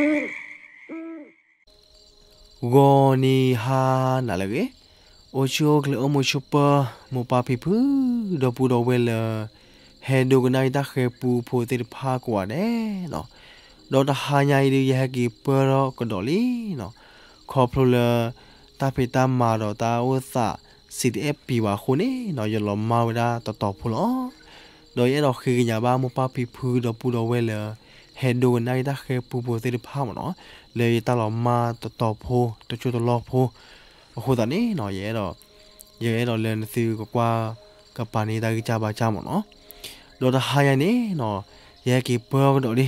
ဂီၤနံၤဟါနၤလၢအဂ့ၤ, အိၣ်ဆူၣ်အိၣ်ချ့အိၣ်မုာ်ဆိးပၢၤ, မိၢ်ပၢ်ဖံဖု ဒီပုၢ်ဒီဝဲၢ်လၢ ဟဲဒိကနၣ်အံၤတၢ်ဃဲၤပူဖိသ့ၣ်တဖၣ်ကိးဂၤဒဲးနီၤ, ဒီးတဟါညါအံၤဒုး ယဟဲက့ၤပၢၢ်ထီၣ်ကဒီးလံနီၤ, ခီဖျိလၢ တၢ်ဖံးတၢ်မၤဒီးတၢ်အိၣ်သး စံးတအဲၣ်ပံၤဘၣ်အဃိန့ၣ်နီၤ, ယလီၤမၢ်ဝဲဒၣ်တတီၤဖိလီၤ. ဒီးယအဲၣ်ဒိးဃ့ကညးဘၣ်မိၢ်ပၢ်ဖံဖုဒီပုၢ်ဒီဝဲၢ်လၢ ဟဲဒိကနၣ်အံၤတၢ်ဃဲၤပူဖိသ့ၣ်တဖၣ်မ့ၢ်နီၤ, လၢယတၢ်လီၤမၢ်တတီၤဖိ တစိၢ်တလီၢ်ဖိ အဃိသတးန့ၣ်နီၤ, ယအဲၣ်ဒိး ယအဲၣ်ဒိးလၢနသုကကွၢ်ကပၤန့ၢ်တၢ်ဂံၢ်စၢ်ဘါစၢ်မ့ၢ်နီၤ. ဒီးတဟါညါန့ၣ်နီၤ, ယဟဲက့ၤပၢၢ်ကဒီးလံ,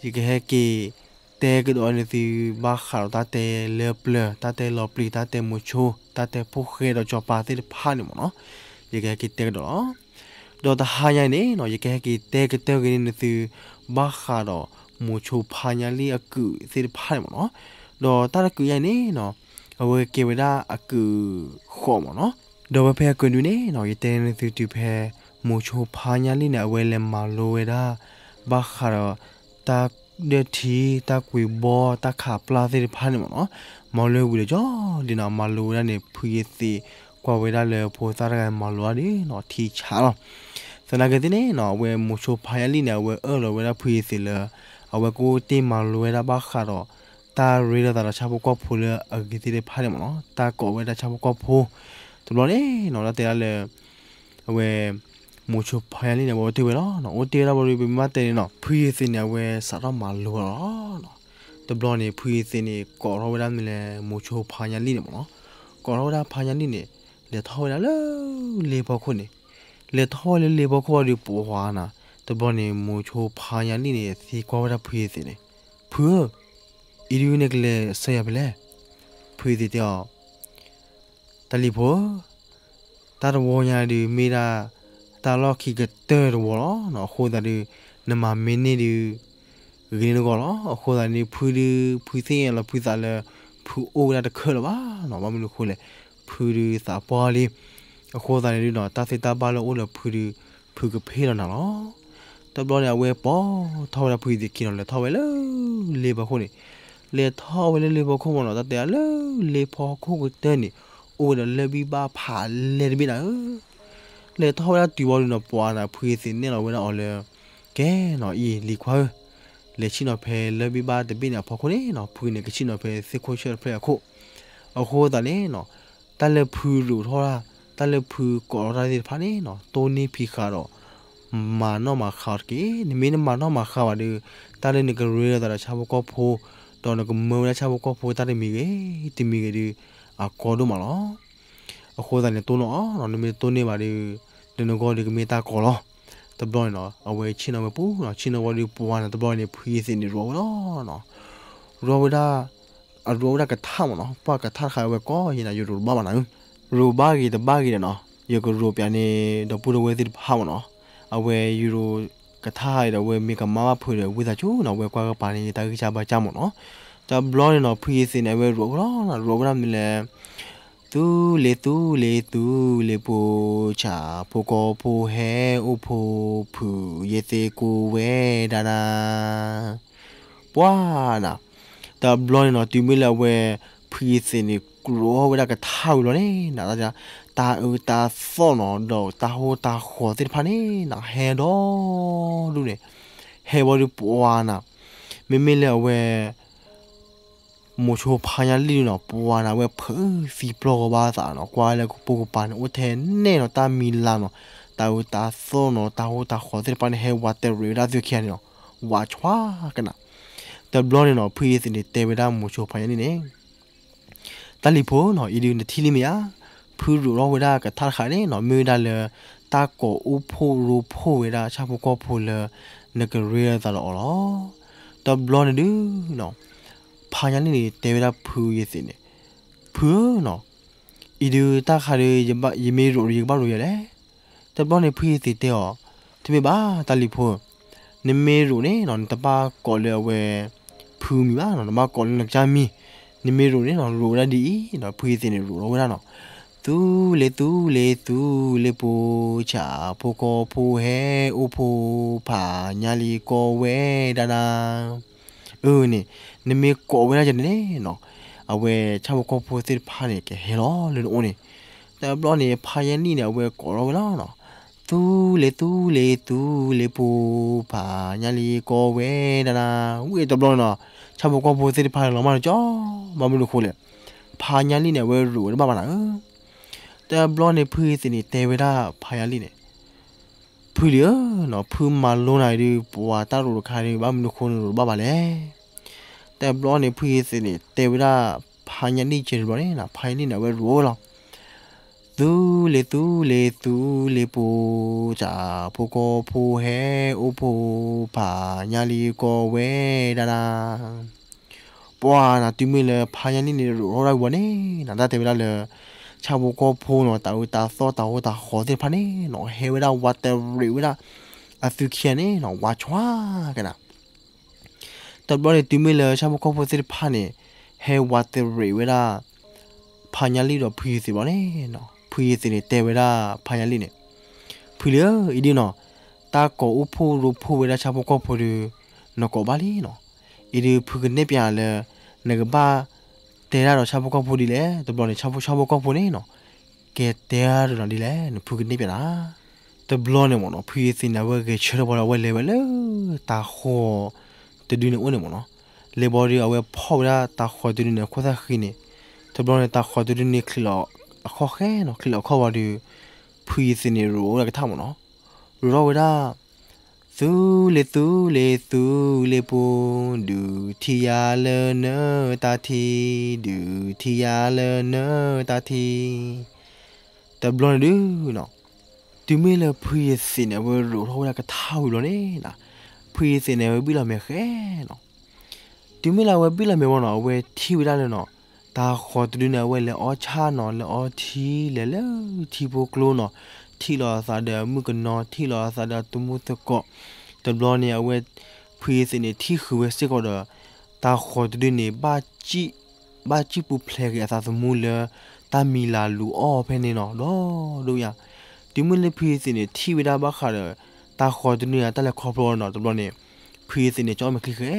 ယကဟဲက့ၤတဲကဒီးနသု ဘၣ်ဃးဒီးတၢ်တဲလၢပျၢၤ တၢ်တဲလီၤပျံၤ တၢ်တဲမိၤဆိ တၢ်တဲဖိၣ်ဃဲဒီးစီၤပၤသ့ၣ်တဖၣ်န့ၣ်မ့ၢ်နီၤ, ယကဟဲက့ၤတဲကဒီးလီၤ. ဒီးတဟါညါအံၤန့ၣ်နီၤ, ယကဟဲက့ၤတဲကတၢၢ်က့ၤန့ၢ်နသု ဘၣ်ဃးဒီးမိၤဆိဖါညါလံၢ်အကုးသ့ၣ်တဖၣ်န့ၣ်မ့ၢ်နီၤ. ဒီးတၢ်တကုးညါအံၤန့ၣ်နီၤ, အဝဲကဲဝဲဒၣ်အကုးဃိးမ့ၢ်နီၤ. ဒီးဝဲဖဲအကုးဒုန့ၣ်နီၤ, ယတဲနသုတုၤဖဲ မိၤဆိဖါညါလံၢ်န့ၣ် အဝဲလဲၤမၤလိဝဲဒၣ် ဘၣ်ဃးဒီး တၢ်ဒၢၣ်ထံ တၢ်ကွံာ်ဘီ တၢ်ခးပျၢ်သ့ၣ်တဖၣ်န့ၣ်မ့ၢ်နီၤ. မၤလိဝံၤဒီးကီဒ်နီၤ, မၤလိဝဲဒၣ်န့ၣ် ဖုယသံးကွၢ်ဝဲဒၣ်လၢဖိသၣ်တဂၤမၤလိအီၤဒုးနီၤ, ထံဆးလီၤ. သနာ်က့သ့ၣ်န့ၣ်နီၤ, အဝဲမိၤဆိဖါညါလံၢ်န့ၣ် အဝဲအၢၣ်လီၤဝဲဒၣ်ဖုယသံးလၢ အဝဲကအိၣ်တ့ၢ်မၤလိဝဲဒၣ်ဘၣ်ဃးဒီး တၢ်ရ့လိာ်သးဒီးဆၣ်ဖိကီၢ်ဖိလၢအဂ့ၤသ့ၣ်တဖၣ်န့ၣ်မ့ၢ်နီၤ, တၢ်ကိးဝဲဒၣ်ဆၣ်ဖိကီၢ်ဖိ. တဘျီန့ၣ်နီၤ, တၢ်တဲဒၣ်လၢ အဝဲ မိၤဆိဖါညါလံၢ်န့ၣ် အဝဲအိၣ်တ့ၢ်ဝဲလီၤနီၤ. အိၣ်တ့ၢ်ဝဲဒၣ်ဘျီဒီး ပမ့ၢ်တဲန့ၣ်နီၤ, ဖုယသံးန့ၣ် အဝဲစးထီၣ်မၤလိလီၤနီၤ. တဘျီန့ၣ် ဖုယသံးန့ၣ် ကိးထီၣ်ဝဲဒၣ်မ့ၢ်လဲၣ် မိၤဆိဖါညါလံၢ်န့ၣ်မ့ၢ်နီၤ. ကိးထီၣ်ဝဲဒၣ်ဖါညါလံၢ်န့ၣ် လဲၤထီၣ်ဝဲဒၣ်လၢလ့ဖီခိၣ်န့ၣ်, လဲၤထီၣ်ဝဲလၢလ့ဖီခိၣ်ဒီး ပှၤနီၤ, တဘျီန့ၣ် မိၤဆိဖါညါလံၢ်န့ၣ် သံကွၢ်ဝဲဒၣ်ဖုယသံးန့ၣ်, ဖုဧၢ, အံၤဒုးနကလဲၤဆှၢယၤဖဲလဲၣ်. ဖုယသံးတဲအီၤ တၢ်လံၢ်ဖိဧၢ, တၢ်တဝီညါဒုးမ့ၢ်ဒၣ် တၢ်လီၢ်ခံကတၢၢ်တဝီလီၤနီၤ. အဃိသတးဒုး နမၤမ့ၢ်န့ၢ်ဒုး ဂ့ၤန့ၢ်နဂီၢ်လီၤ. အဃိသတးန့ၣ် ဖုဒုး ဖုသ့ၣ်ညါလီၤဖုသးလၢ ဖုအိၣ်ဝဲဒၣ်တခၢၣ်လၢၤဘၣ်နီၤ. ဘၣ်မနုၤအဃိလဲၣ်, ဖုဒုးသးပှၢ်လံ. အဃိသတးန့ၣ်ဒုးနီၤ, တၢ်သ့တၢ်ဘၣ်လၢအိၣ်လၢဖုဒုး ဖုကဖ့ၣ်လီၤနၤလီၤ. တဘျီန့ၣ် အဝဲပိာ်ထီၣ်ဝဲဒၣ်ဖုယသံးခံနီၤ, လဲၤထီၣ်ဝဲလၢလ့ဖီခိၣ်န့ၣ်, လဲၤထီၣ်ဝဲလၢလ့ဖီခိၣ်မ့ၢ်နီၤ, တၢ်တဲဒၣ်လၢလ့ဖီခိၣ်ကတၢၢ်န့ၣ် အိၣ်ဝဲဒီးလၢၢ်ဘံၣ်ဘၣ်ဖးလဲၢ်တဘ့ၣ်နၤဧၢ. လဲၤထီၣ်ဝဲဒၣ်တုၤဘျီဒုးနီၤ, ပှၤနီၤ, ဖုယသံးနဲၣ်လီၤဝဲဒၣ်အီၤလၢ ကဲနီၤ, အံၤလံၤခွါဧၢ, လဲၤဆ့ၣ်နီၤဖဲလၢၢ်ဘံၣ်ဘၣ်တဘ့ၣ်န့ၣ်အဖီခိၣ်န့ၣ်နီၤ, ဖုန့ၣ်ကဆ့ၣ်နီၤဖဲသ့ၣ်ခိၣ်ဆၢၣ်တဖျၢၣ်အခိၣ်. အဃိသတးန့ၣ်နီၤ, တၢ်လၢဖုရိးထီၣ်တၢ်, တၢ်လၢဖုကိးထီၣ်တၢ်သ့ၣ်တဖၣ်န့ၣ်နီၤ, တိၢ်န့ၢ်ဖံးဃာ်ဒီး မၤနီၣ်မၤဃါအီၤတက့ၢ်. နမ့ၢ်နမၤနီၣ်မၤဃါဘၣ်ဒီး တၢ်လၢနကရ့လိာ်သးဒီးဆၣ်ဖိကီၢ်ဖိ, ဒီးနကမၢဝဲဒၣ်ဆၣ်ဖိကီၢ်ဖိတၢ်တမံၤဂ့ၤ တမံၤဂ့ၤဒီး အကီဒိၣ်မးလီၤ. အဃိသတးန့ၣ် တိၢ်နီၣ်အီၤနီၤ, နမ့ၢ်တတိၢ်န့ၢ်ဘၣ်ဒီး နဂီၢ်ဒီးကမ့ၢ်တၢ်ကီလီၤ. တဘျီန့ၣ်နီၤ, အဝဲဆ့ၣ်နီၤဝဲပူၤနီၤ, ဆ့ၣ်နီၤဝံၤဒီးပှၤနီၤ, တဘျီန့ၣ် ဖုယသံးန့ၣ်ရိးဝဲလီၤနီၤ. ရိးဝဲဒၣ်, အရိးဝဲဒၣ်ကထါမ့ၢ်နီၤ, ပှၤကထါတခါအဝဲကိးယဲနီၤ, ယရိးတဘၣ်ဘၣ်နၤဧၢ, ရိးဘၣ်ဂ့ၤတဘၣ်ဂ့ၤဒီးနီၤ, ယကရိးပျးန့ၢ်ဒီပုၢ်ဒီဝဲၢ်သ့ၣ်တဖၣ်မ့ၢ်နီၤ. အဝဲယရိးကထါအံၤဒီး အဝဲမ့ၢ်ကမၣ်ဘၣ်ဖုးဒီး ဝံသးစူၤနီၤ, အဝဲကွၢ်ကပၤန့ၢ်တၢ်ဂံၢ်စၢ်ဘါစၢ်မ့ၢ်နီၤ. တဘျီန့ၣ်နီၤ, ဖုယသံးန့ၣ် အဝဲရိးဝဲလီၤနီၤ, ရိးဝဲဒၣ်မနုၤလဲၣ် သူလ့ၤသူလ့ၤသူလ့ၤပိၤဆး ဖိကီဖိဟဲအိၣ်ဖိဖုး ယသ့ၣ်ကိးဝဲဒၣ်နၤ, ပှၤနၤ. တဘျီန့ၣ်နီၤ, တုၤမ့ၢ်လၢအဝဲ ဖုယသံးန့ၣ် ရိးဝဲဒၣ်ကထါဝံၤလီၤန့ၣ်နၤ, တၢ်အၢတၢ်သီနီၤ, ဒီးတၢ်ဟိတၢ်ဃီၤသ့ၣ်တဖၣ်န့ၣ်နၤ, ဟဲဒီဒူၣ်န့ၣ်, ဟဲဝံၤဒီးပှၤနၤ, မ့မ့ၢ်လၢအဝဲ မိၤဆိဖါညါလံၢ်နီၤ, ပှၤနၤ အဝဲဖုးသံပျီၢ်ဂီၤဘၣ်သးနီၤ, ကွၢ်လၢကပိာ်ကပၤန့ၣ် အိၣ်ထဲနဲၣ်နီၤ, တၢ်မံၤလၤနီၤ, တၢ်အၢတၢ်သီနီၤ, တၢ်ဟိတၢ်ဃီၤသ့ၣ်တဖၣ်န့ၣ် ဟဲဝးတရံးဝဲဒၣ်သုခံဂၤန့ၣ်နီၤ, ဝးဆှါကနၤ. တဘျီန့ၣ်နီၤ, ဖုယသံးန့ၣ် တဲဝဲဒၣ်မိၤဆိဖါညါလံၢ်န့ၣ် တၢ်လံၤဖိနီၤ, အံၤဒုးနထံၣ်လံမ့ၢ်ဧါ, ဖုရိးထီၣ်ဝဲဒၣ်ကထါတခါန့ၣ်နီၤ, မ့ၢ်ဝဲဒၣ်လၢ တၢ်ကိးအိၣ်ဖှိၣ်ရိဖှိၣ်ဝဲဒၣ်ဆၣ်ဖိကီၢ်ဖိလၢ နကရ့လိာ်သးဒီးအီၤလီၤ. တဘျီန့ၣ်ဒုးနီၤ, ဖါညါလံၢ်န့ၣ် တဲဝဲဒၣ်ဖုယသံးန့ၣ်, ဖုဧၢနီၤ, အံၤဒုးတၢ်တခါဒီး ယမ့ၢ်ရိးဒီး ယကဘၣ်ရိးယၤလဲၣ်. တဘျီန့ၣ် ဖုယသံးတဲအီၤ, တမ့ၢ်ဘၣ် တၢ်လံၤဖိ, နမ့ၢ်ရိးန့ၣ်နီၤ, နတဘၣ်ကိးလၢအဝဲ ဖုမံၤဘၣ်နီၤ, နဘၣ်ကိးလၢနကစၢ်မံၤ, နမ့ၢ်ရိးန့ၣ်နီၤ, ရိးဝဲဒၣ်ဒ်အံၤနီၤ, ဖုယသံးန့ၣ် ရိးထီၣ်ဝဲဒၣ်နီၤ, သူလ့ၤသူလ့ၤသူလ့ၤပိၤဆး ဖိကီဖိဟဲအိၣ်ဖိဖးညါလံၢ်ကိးဝဲဒၣ်နၤ ပှၤ အၢန့ၣ်, နမ့ၢ်ကိးဝဲဒၣ်ယၤန့ၣ်နီၤ, အဝဲဆၣ်ဖိကီၢ်ဖိသ့ၣ်တဖၣ်န့ၣ် ကဟဲလီၤလၢနအိၣ်န့ၣ်. တဘျီန့ၣ် ဖါညါလံၣ်န့ၣ် အဝဲကိးထီၣ်ဝဲလီၤနီၤ, သူလ့ၤသူလ့ၤသူလ့ၤပူၤ, ဖါညါလံၣ်ကိးဝဲဒၣ်နၤ, ဝံၤတဘျီန့ၣ်နီၤ, ဆၣ်ဖိကီၢ်ဖိသ့ၣ်တဖၣ်န့ၣ် လီၤမၢ်တကၠီ, ဘၣ်မနုၤအဃိလဲၣ်, ဖါညါလံၣ်န့ၣ် အဝဲရိးဝဲတဘၣ်ဘၣ်နၤဧၢ. တဘျီန့ၣ် ဖုယသ့ၣ်န့ၣ် တဲဝဲဒၣ်ဖါညါလံၣ်န့ၣ်, ဖုလံၤဧၢနီၤ, ဖုမၤလိနၤဒုး ပှၤတၢ်ရိးတခါဒုး ဘၣ်မနုၤအဃိနရိးတဘၣ်ဘၣ်လဲၣ်. တဘျီန့ၣ် ဖုယသ့ၣ်န့ၣ် တဲဝဲဒၣ်ဖါညါလံၣ်ကဲတဘျီန့ၣ်နီၤ, ဖါညါလံၣ်န့ၣ် အဝဲရိးဝဲလီၤ. သူလ့ၤသူလ့ၤသူလ့ၤပူၤ, ဆၣ်ဖိကီၢ်ဖိဟဲအိၣ်ဖိ, ဖါညါလံၣ်ကိးဝဲဒၣ်နၤ. ပှၤနၤ တုၤမ့ၢ်လၢဖါညါလံၣ်န့ၣ် ရိးထီၣ်ဝဲဒၣ်ဝံၤဘၣ်န့ၣ်နီၤ, တၢ်တဲဝဲဒၣ်လၢ ဆၣ်ဖိကီၢ်ဖိနီၤ တၢ်အၢတၢ်သီတၢ်ဟိတၢ်ဃီသ့ၣ်တဖၣ်န့ၣ်နီၤ ဟဲဝဲဒၣ်ဝးတရံးဝဲဒၣ်အသုခံဂၤန့ၣ်နီၤ, ဝးဆှါကနၤ. တဘျီန့ၣ် တုၤမ့ၢ်လၢဆၣ်ဖိကီၢ်ဖိသ့ၣ်တဖၣ်န့ၣ် ဟဲဝးတရံးဝဲဒၣ် ဖါညါလံၣ်ဒီးဖုယသ့ၣ်ဘျီန့ၣ်နီၤ, ဖုယသ့ၣ်န့ၣ် တဲဝဲဒၣ်ဖါညါလံၣ်န့ၣ်, ဖုလံၤဧၢ, အံၤဒုနီၤ, တၢ်ကိးအိၣ်ဖှိၣ်ရိဖှိၣ်ဝဲဒၣ်ဆၣ်ဖိကီၢ်ဖိဒုး နကိးဘၣ်လံနီၤ. အံၤဒုးဖုကနဲၣ်ပၠးလၢ နကဘၣ်တဲတၢ်ဒီးဆၣ်ဖိကီၢ်ဖိဒ်လဲၣ်. တဘျီန့ၣ် ဆၣ်ဖိ ဆၣ်ဖိကီၢ်ဖိန့ၣ်နီၤ ကတဲတၢ်ဒီးနၤဒ်လဲၣ်, နဖုကနဲၣ်ပၠးနၤ. တဘျီန့ၣ်မ့ၢ်နီၤ, ဖုယသ့ၣ်န့ၣ် အဝဲဂဲၤဆၢထၢၣ်ဘၣ်ဒီး အဝဲလဲၤဝဲလၢတၤဃီၤတဒုန့ၣ်အိၣ်န့ၣ်မ့ၢ်နီၤ. လဲၤဘၣ်ဒီး အဝဲဖီၣ်ဝဲဒၣ်တၤဃီၤတဒုန့ၣ်အခိၣ်သၣ်ဃံန့ၣ်, တဘျီန့ၣ် တၤဃီၤတဒုန့ၣ်ချံးလီၤအခီၣ်ဃဲနီၤ, ချံးလီၤအခီၣ်ဘၣ်ဒီး ဖုယသ့ၣ်န့ၣ် ရိးဝဲဒၣ်ကထါမ့ၢ်နီၤ. ရိးထီၣ်ဝဲဒၣ် သူလ့ၤသူလ့ၤသူလ့ၤပူၤ, ဒုးထံၣ်ယၤလၢနတၢ်ထံ, ဒုးထံၣ်ယၤလၢနတၢ်ထံ. တဘျီန့ၣ်ဒုနီၤ, တုၤမ့ၢ်လၢဖုယသ့ၣ်န့ၣ် အဝဲရိးထီၣ်ဝဲဒၣ်ကထါဝံၤဘျီန့ၣ်နီၤ, ဖုယသ့ၣ်န့ၣ် အဝဲဘံၣ်လီၤမဲာ်ဃဲနီၤ. တုၤမ့ၢ်လၢအဝဲဘံၣ်လီၤမဲာ်ဘၣ်နီၤ, အဝဲထံၣ်ဝဲဒၣ်လၢနီၤ, တၤဃီၤတဒုန့ၣ် အဝဲလဲၤအီၣ်ဆၣ်နီၤ, လဲၤအီထံ, လဲၤလၢထံဖိကျိနီၤ, ထံၣ်လီၤအသးဒီးမုၣ်ကနီၤ, ထံၣ်လီၤအသးဒီးသမူသကိး. တဘျီန့ၣ် အဝဲ ဖုယသ့ၣ်န့ၣ် ထံၣ်ဃုာ်ဝဲစ့ၢ်ကီးဒီး တၤဃီၤတဒုန့ၣ် ဘၣ်စံၣ်ပူၤဖျဲးက့ၤအသးသမူလၢ တၢ်မံၤလၤလူၤအီၣ်ဖဲန့ၣ်နီၤ, ဒီးဒိၣ်ယၤ. တုၤမ့ၢ်လၢဖုယသ့ၣ်န့ၣ် ထံၣ်ဝဲဒၣ်ဘၣ်ဃးဒီး တၤဃီၤတဒုန့ၣ် အတၢ်လဲၤခီဖျိနီၤ, တဘျီန့ၣ် ဖုယသ့ၣ်န့ၣ် ကၠီမဲာ်ချံဃဲ,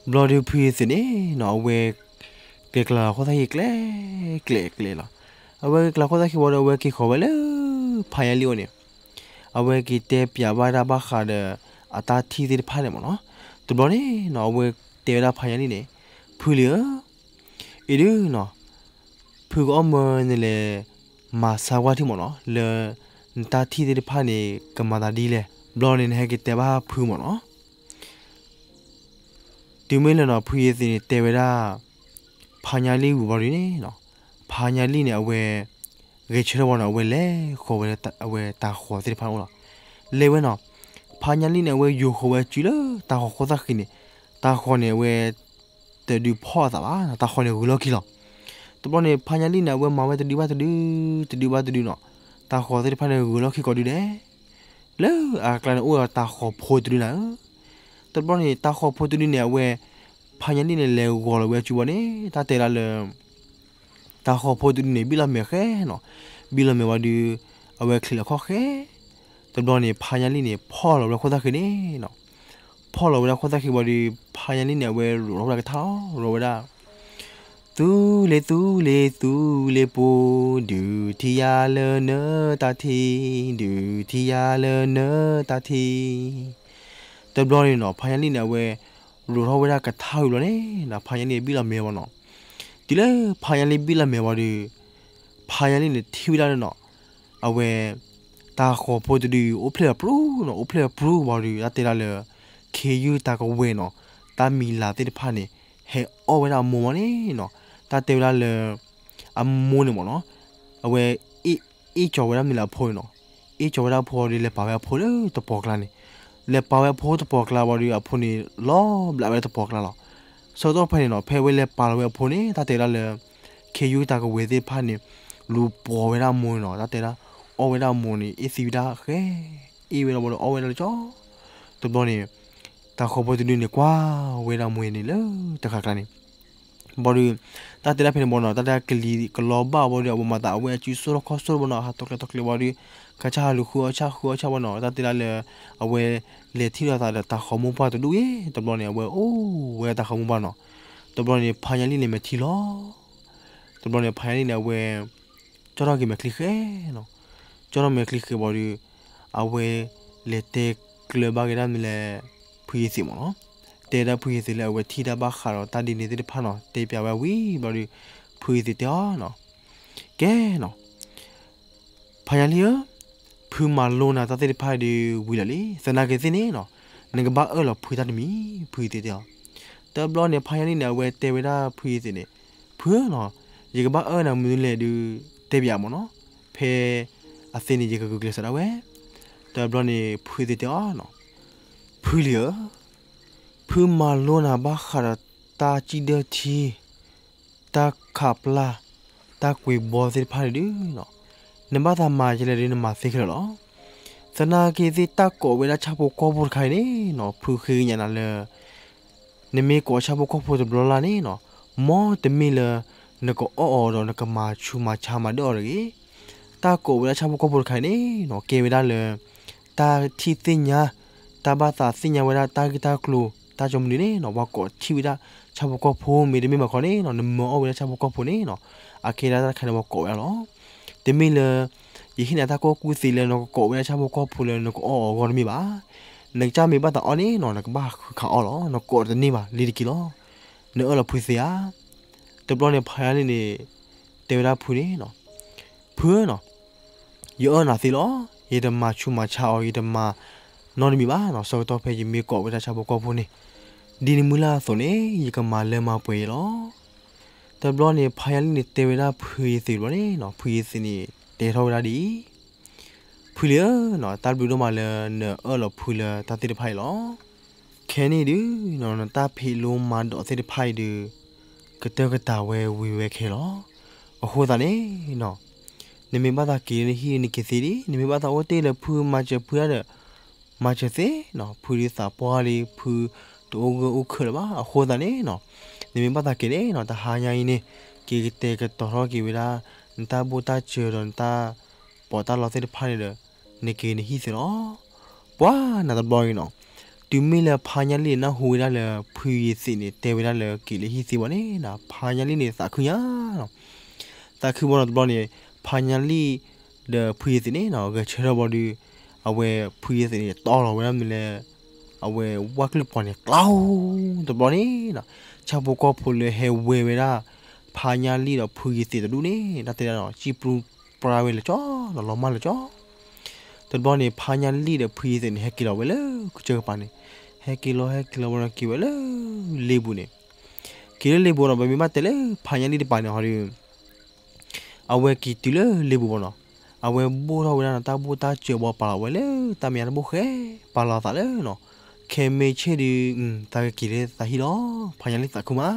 ဘျီဒီးဖုယသ့ၣ်န့ၣ်နီၤ, အဝဲ က့ၤကျါလီၤခိၣ်သၣ်ဃံကျဲ ကျဲ ကျဲလီၤ. အဝဲက့ၤကျါခိၣ်သၣ်ဃံဝံၤဒီး အဝဲက့ၤဃီၤဝဲလၢ ဖါညါလံၣ်အိၣ်န့ၣ်, အဝဲက့ၤတဲပၠးဘၣ်ဒၣ်ဘၣ်ဃးဒီး အတၢ်ထံၣ်သ့ၣ်တဖၣ်န့ၣ်မ့ၢ်နီၤ. တဘျီန့ၣ်နီၤ အဝဲတဲဝဲဒၣ်ဖါညါလံၣ်န့ၣ်, ဖုလံၤဧၢ, အံၤဒုနီၤ, ဖုကအီၣ်မၢနလဲၤ မၤဆါကွၢ်ထံမ့ၢ်နီၤ, လၢ နတၢ်ထံၣ်သ့ၣ်တဖၣ်န့ၣ် ကမၤသးဒ်လဲၣ်, ဘျီန့ၣ် နဟဲက့ၤတဲဘၣ်ဖုမ့ၢ်နီၤ. တုၤမ့ၢ်လၢနီၤ ဖုယသ့ၣ်န့ၣ် တဲဝဲဒၣ် ဖါညါလံၣ်ဝံၤဘျီဒုန့ၣ်နီၤ, ဖါညါလံၣ်န့ၣ် အဝဲ ဂဲၤဆၢထၢၣ်ဘၣ်နီၤ, အဝဲလဲၤဃီၤဝဲလၢအဝဲတၤဃီၤသ့ၣ်တဖၣ်န့ၣ်အိၣ်လီၤ. လဲၤဝဲနီၤ, ဖါညါလံၣ်န့ၣ် အဝဲယိၤဃီၤဝဲစုလၢတၤဃီၤခိၣ်သၣ်ဃံန့ၣ်, တၤဃီၤန့ၣ် အဝဲ တဒုဖီၣ်အသးဘၣ်, တၤဃီၤန့ၣ်ဂုၤလီၢ်ခံလီၤ. တဘျီန့ၣ် ဖါညါလံၣ်န့ၣ် အဝဲမၤဝဲတဒုဘၣ်တဒု, တဒုဘၣ်တဒုနီၤ, တၤဃီၤသ့ၣ်တဖၣ်န့ၣ်ဂုၤလီၢ်ခံကိးဒုဒဲး လၢအကျါန့ၣ်အိၣ်ဒီးတၤဃီၤဖိတဒုနၤဧၢ. တဘျီန့ၣ် တၤဃီၤဖိတဒုန့ၣ် အဝဲ ဖါညါလံၣ်န့ၣ် လဲၤဂီၤလီၤဝဲစုဘၣ်န့ၣ် တၢ်တဲဒၣ်လၢ တၤဃီၤဖိတဒုန့ၣ် ဘံၣ်လီၤမဲာ်ဃဲနီၤ, ဘံၣ်လီၤမဲာ်ဝံၤဒီး အဝဲချံးလီၤခီၣ်ဃဲ, တဘျီန့ၣ် ဖါညါလံၣ်န့ၣ် ဖီၣ်လီၤဝဲဒၣ်ခိၣ်သၣ်ဃံန့ၣ်နီၤ, ဖီၣ်လီၤဝဲဒၣ်ခိၣ်သၣ်ဃံဝံၤဒီး ဖါညါလံၣ်န့ၣ် အဝဲရိးထီၣ်ဝဲဒၣ်ကထါလီၤ, ရိးဝဲဒၣ် သူလ့ၤသူလ့ၤသူ လ့ၤပူၤ, ဒုးထံၣ်ယၤလၢနတၢ်ထံ, ဒုးထံၣ်ယၤလၢနတၢ်ထံ. တဘျီန့ၣ်နီၤ ဖါညါလံၣ်န့ၣ် အဝဲရိးထီၣ်ဝဲဒၣ်ကထါဝံၤဘျီန့ၣ်နီၤ ဖါညါလံၣ်ဘံၣ်လီၤမဲာ်ဘၣ်နီၤ. တုၤလၢဖါညါလံၣ်ဘံၣ်လီၤမဲာ်ဝံၤဒီး ဖါညါလံၣ်န့ၣ်ထံၣ်ဝဲဒၣ်လၢနီၤ အဝဲ တၤဃီၤဖိတဒု အိၣ်ဖျဲၣ်အပြူနီၤ, အိၣ်ဖျဲၣ်အပြူဝံၤဒီး တၢ်တဲဒၣ်လၢ ခ့ယုၢ်တၢ်ကဝဲၤနီၤ, တၢ်မံၤလၤသ့ၣ်တဖၣ်န့ၣ် ဟဲအီၣ်ဝဲဒၣ်အမိၢ်မ့ၢ်န့ၣ်နီၤ, တၢ်တဲဝဲဒၣ်လၢ အမိၢ်န့ၣ်မ့ၢ်နီၤ, အဝဲ အ့ၣ်ကၠီၤဝဲဒၣ်မနုၤလၢအဖိန့ၣ်နီၤ, အ့ၣ်ကၠီၤဝဲဒၣ်အဖိဒီး လဲၤပာ်ဝဲအဖိလၢတပီၤကျါန့ၣ်, လဲၤပာ်ဝဲအဖိတပီၤကျါဝံၤဒီး အဖိန့ၣ် လီၤဘျးဝဲလၢတပီၤကျါလီၤ. ဆၢကတီၢ်ဖဲန့ၣ်နီၤ ဖဲအဝဲလဲၤပာ်လီၤဝဲအဖိန့ၣ် တၢ်တဲဒၣ်လၢ ခ့ယုၢ်တၢ်ကဝဲၤသ့ၣ်တဖၣ်န့ၣ် လူၤပိာ်ဝဲဒၣ်အမိၢ်န့ၣ်နီၤ, တၢ်တဲဒၣ် အီၣ်ဝဲဒၣ်အမိၢ်န့ၣ် အ့ၣ်သံဝဲဒၣ်ဃဲ, အ့ၣ်ဝဲဒၣ်ဝံၤဒီး အီၣ်ဝဲဒၣ်လၢကၠီ, တဘျီန့ၣ် တၤဃီၤဖိတဒုန့ၣ် ကွၢ်ဝဲဒၣ်အမိၢ်န့ၣ်လၢတဃၣ်ကျါန့ၣ် ဘၣ်ဒီး တၢ်တဲဒၣ်ဖဲန့ၣ်ဘၣ်နီၤ, တၢ်တဲကလံၤကလီဘၣ်ဘၣ်ဒီး အဝဲမၤသးအဝဲအစုဆိၣ်ထီၣ်ခီၣ်ဆိၣ်ဘၣ်နီၤ, ဟးထီၣ်ကျဲထီၣ်ကျဲဘၣ်ဒီး ခါဆၣ်ဟးလူၤဃုအီၣ်ဆၣ်ဃုအီၣ်ဆၣ်ဘၣ်နီၤ, တၢ်တဲဒၣ်လၢ အဝဲလဲၤထံၣ်လိာ်သးဒီးတၢ်ဃီၤမိၢ်ပှၢ်တဒူၣ်အံၤ, တဘျီန့ၣ် အဝဲအိၣ်ဝဲတၢ်ဃီၤမိၢ်ပှၢ်နီၤ. တဘျီန့ၣ် ဖါညါလံၣ်န့ၣ်မဲာ်ထံလီၤ. တဘျီန့ၣ် ဖါညါလံၣ်န့ၣ် အဝဲ ကၠီၣ်ထီၣ်က့ၤမဲာ်ချံဃဲနီၤ. ကၠီၣ်ထီၣ်မဲာ်ချံဃဲဘၣ်ဒီး အဝဲလဲၤတဲကျၢၤဘၣ်က့ၤဒၣ်မနုၤလဲၣ် ဖုယ့ၤသ့းမ့ၢ်နီၤ. တဲဒၣ်ဖုယ့ၤသ့းလၢအဝဲထံၣ်တၢ်ဘၣ်ဃးဒီးတၢ်ဒ်န့ၣ်သ့ၣ်တဖၣ်နီၤ, တဲပျးဝဲဝံၤဘျီဒီး ဖုယ့ၤသ့းတဲအီၤနီၤ, ကဲနီၤ ဖါညါလံၣ်ဧၢ, ဖုမၤလိနၤတၢ်သ့ၣ်တဖၣ်ဒီးဝံၤလီၤလံ, သနာ်က့သ့ၣ်န့ၣ်နီၤ, နကဘၣ်အၢၣ်လီၤဖုတၢ်တမံၤ, ဖုယ့ၤသ့းတဲအီၤ. တဘျီန့ၣ် ဖါညါလံၣ်န့ၣ် အဝဲတဲဝဲဒၣ်ဖုယ့ၤသ့းန့ၣ်, ဖုဧၢနီၤ, ယကဘၣ်အၢၣ်နၤမနုၤလဲၣ်ဒီး တဲပျးမ့ၢ်နီၤ, ဖဲအသ့န့ၣ် ယကဂုာ်ကျဲးစၢးဒၣ်ဝဲ. တဘျီန့ၣ် ဖုယ့ၤသ့းတဲအီၤနီၤ, ဖုလံၤဧၢ, ဖုမၤလိနၤဘၣ်ဃးဒီးတၢ်စံၣ်ဒၢထံ တၢ်ခးပျၢ် တၢ်ကွံာ်ဘီသ့ၣ်တဖၣ်န့ၣ်ဒုးနီၤ, နဘၣ်သးမၤယလဲၣ်ဒီးနမၤသ့ခဲလၢာ်လီၤ. သနာ်က့သ့ၣ်တၢ်ကိးဝဲဒၣ်ဆၣ်ဖိကီၢ်ဖိတခါအံၤန့ၣ်နီၤ, ဖုဃ့ကညးနၤလၢ နမ့ၢ်ကိးဆၣ်ဖိကီၢ်ဖိတဘျီလၢ်န့ၣ်နီၤ, မ်တမ့ၢ်လၢ နကအီၣ်အီၤဒီးနကမၤဆူးမၤဆါမၤဒၢအီၤတဂ့ၤ. တၢ်ကိးဝဲဒၣ်ဆၣ်ဖိကီၢ်ဖိတခါအံၤန့ၣ်နီၤ, ကဲဝဲဒၣ်လၢ တၢ်ထံၣ်သ့ၣ်ညါ တၢ်ဘၣ်သးသ့ၣ်ညါဝဲဒၣ်တၢ်ဂ့ၢ်တၢ်ကျိၤ တၢ်ကၠီမနုၤန့ၣ်နီၤ, ပှၤကိးထံၣ်ဝဲဒၣ်ဆၣ်ဖိကီၢ်ဖိ မ့တမ့ၢ်ဘၣ်ခီန့ၣ်နီၤ, နမၢအီၣ်ဝဲဒၣ်ဆၣ်ဖိကီၢ်ဖိန့ၣ်နီၤ, အကဲဒၣ်တၢ်တခါန့ၣ်ပှၤကိးဝဲဒၣ်လီၤ. တမ့ၢ်လၢ ယဟ့ၣ်နၤတၢ်ကူၣ်ကူၣ်သ့လၢနကကိးဝဲဒၣ်ဆၣ်ဖိကီၢ်ဖိလၢနကအီၣ်အီၤအဂီၢ်တမ့ၢ်ဘၣ်. နကစၢ်မ့ၢ်ဘၣ်သးအီၣ်န့ၣ်နီၤ, နကဘၣ်ဃုခးအီၣ်လီၤ, နကိးတန့ၢ်ဘၣ်လံတက့ၢ်လီၤ. နအၢၣ်လီၤဖုသ့ဧါ. တဘျီန့ၣ် ဖါညါလံၣ်န့ၣ် တဲဝဲဒၣ်ဖုန့ၣ်နီၤ, ဖုဧၢနီၤ, ယအၢၣ်နၤသ့လီၤ. ယတမၤဆူးမၤဆါအီၤ, ယတမၤနီတမံၤဘၣ်နီၤ, ဆၢကတီၢ်ဖဲယမ့ၢ်ကိးဝဲဒၣ်ဆၣ်ဖိကီၢ်ဖိန့ၣ် ဒ်နမုၢ်လၢ်အသိးန့ၣ် ယကမၤလၢမၤပှဲၤယဲလီၤ. တဘျီန့ၣ် ဖါညါလံၣ်န့ၣ်တဲဝဲဒၣ်ဖုယ့ၤသ့းတဘျီန့ၣ်နီၤ, ဖုယ့ၤသ့းန့ၣ် တဲထီၣ်ဝဲဒၣ်ဒ်အံၤ, ဖုလံၤဧၢနီၤ, တၢ်ဘျုးဒိၣ်မးလၢနအၢၣ်လီၤဖုလၢတၢ်သ့ၣ်တဖၣ်အံၤလီၤ. ခဲန့ၣ်ဒုးနီၤ, နတၢ်ဖံးလိမၤဒိးသ့ၣ်တဖၣ်အံၤဒုး ကတၢၢ်ကတၢၢ်ဝဲဝံၤဝဲခဲလီၤ. အဃိသတးန့ၣ်နီၤ, နမ့ၢ်ဘၣ်သးက့ၤလၢနဟံၣ်နက့ၤသ့ဒံး, နမ့ၢ်ဘၣ်သးအိၣ်တ့ၢ်လၢဖုမၤစၢၤဖုဒၣ်ဒီး မၤစၢၤသ့နီၤ, ဖုဒုးသးပှၢ်လံ, ဖုတအိၣ်ဂၢၢ်အိၣ်ခၢၣ်လၢၤဘၣ်. အဃိသတးန့ၣ်နီၤ, နမ့ၢ်ဘၣ်သးက့ၤန့ၣ်နီၤ, တဟါညါအံၤန့ၣ် က့ၤကတဲာ်ကတီၤထီၣ်က့ၤဝဲဒၣ် နတၢ်ဘိၣ်တၢ်စၢၤဒီးနတၢ်ပိာ်တၢ်လီသ့ၣ်တဖၣ်န့ၣ်ဒီး နက့ၤနဟံၣ်သ့လီၤ. ပှၤနၤတဘျီအံၤနီၤ, တုၤမ့ၢ်လၢဖါညါလံၣ်န့ၣ် နၢ်ဟူဝဲဒၣ်လၢ ဖုယ့ၤသ့းန့ၣ် တဲဝဲဒၣ်လၢက့ၤလၢဟံၣ်သ့ဘၣ်န့ၣ်နီၤ, ဖါညါလံၣ်န့ၣ် သးခုညါနီၤ. သးခုဘၣ်နီၤတဘျီန့ၣ်, ဖါညါလံၣ်ဒီးဖုယ့ၤသ့းန့ၣ်နီၤ, ဂဲၤဆၢထၢၣ်ဘၣ်ဒီး အဝဲဖုယ့ၤသ့းန့ၣ် တီၢ်လီၤဝဲဒၣ်မနုၤလဲၣ်, အဝဲဝၣ်ကလုၢ်ပှၤန့ၣ် ကျီတဘျီန့ၣ်နီၤ, ဆၣ်ဖိကီၢ်ဖိလၢဟဲဝဲဝဲဒၣ် ဖါညါလံၣ်ဒီးဖုယ့ၤသ့းတဒူၣ်န့ၣ် တၢ်တဲဒၣ်နီၤ, စံၣ်ပြူပြါဝဲလၢာ်ကၠီနီၤ, လီၤမၢ်လၢာ်ကၠီ. တဘျီန့ၣ် ဖါညါလံၣ်ဒီးဖုယ့ၤသ့းန့ၣ် ဟဲက့ၤလီၤဝဲလၢကစၢၢ်ကပၤန့ၣ်, ဟဲက့ၤလီၤ ဟဲက့ၤလီၤဝဲဒီးက့ၤဝဲလၢ လ့ပူၤန့ၣ်, က့ၤလၢလ့ပူၤနီၤ, ပမ့ၢ်ဘၣ်တဲလၢ ဖါညါလံၣ်တပၤန့ၣ်ဟီဒီး အဝဲက့ၤတုၤလၢလ့ပူၤဘၣ်နီၤ, အဝဲဘိၣ်ထီၣ်ဝဲဒၣ်နီၤ တၢ်ဘိၣ်တၢ်စၢၤဘၣ် ပာ်လီၤဝဲလၢတၢ်မဲာ်ညါတဘိၣ်ဃဲ, ပာ်လီၤသးလၢနီၤ, ခဲမ့ၢ်ဆ့ၣ်ဒီး တၢ်ကက့ၤလၢသးဟံၣ်လီၤ. ဖါညါလံၣ်သးခုမး.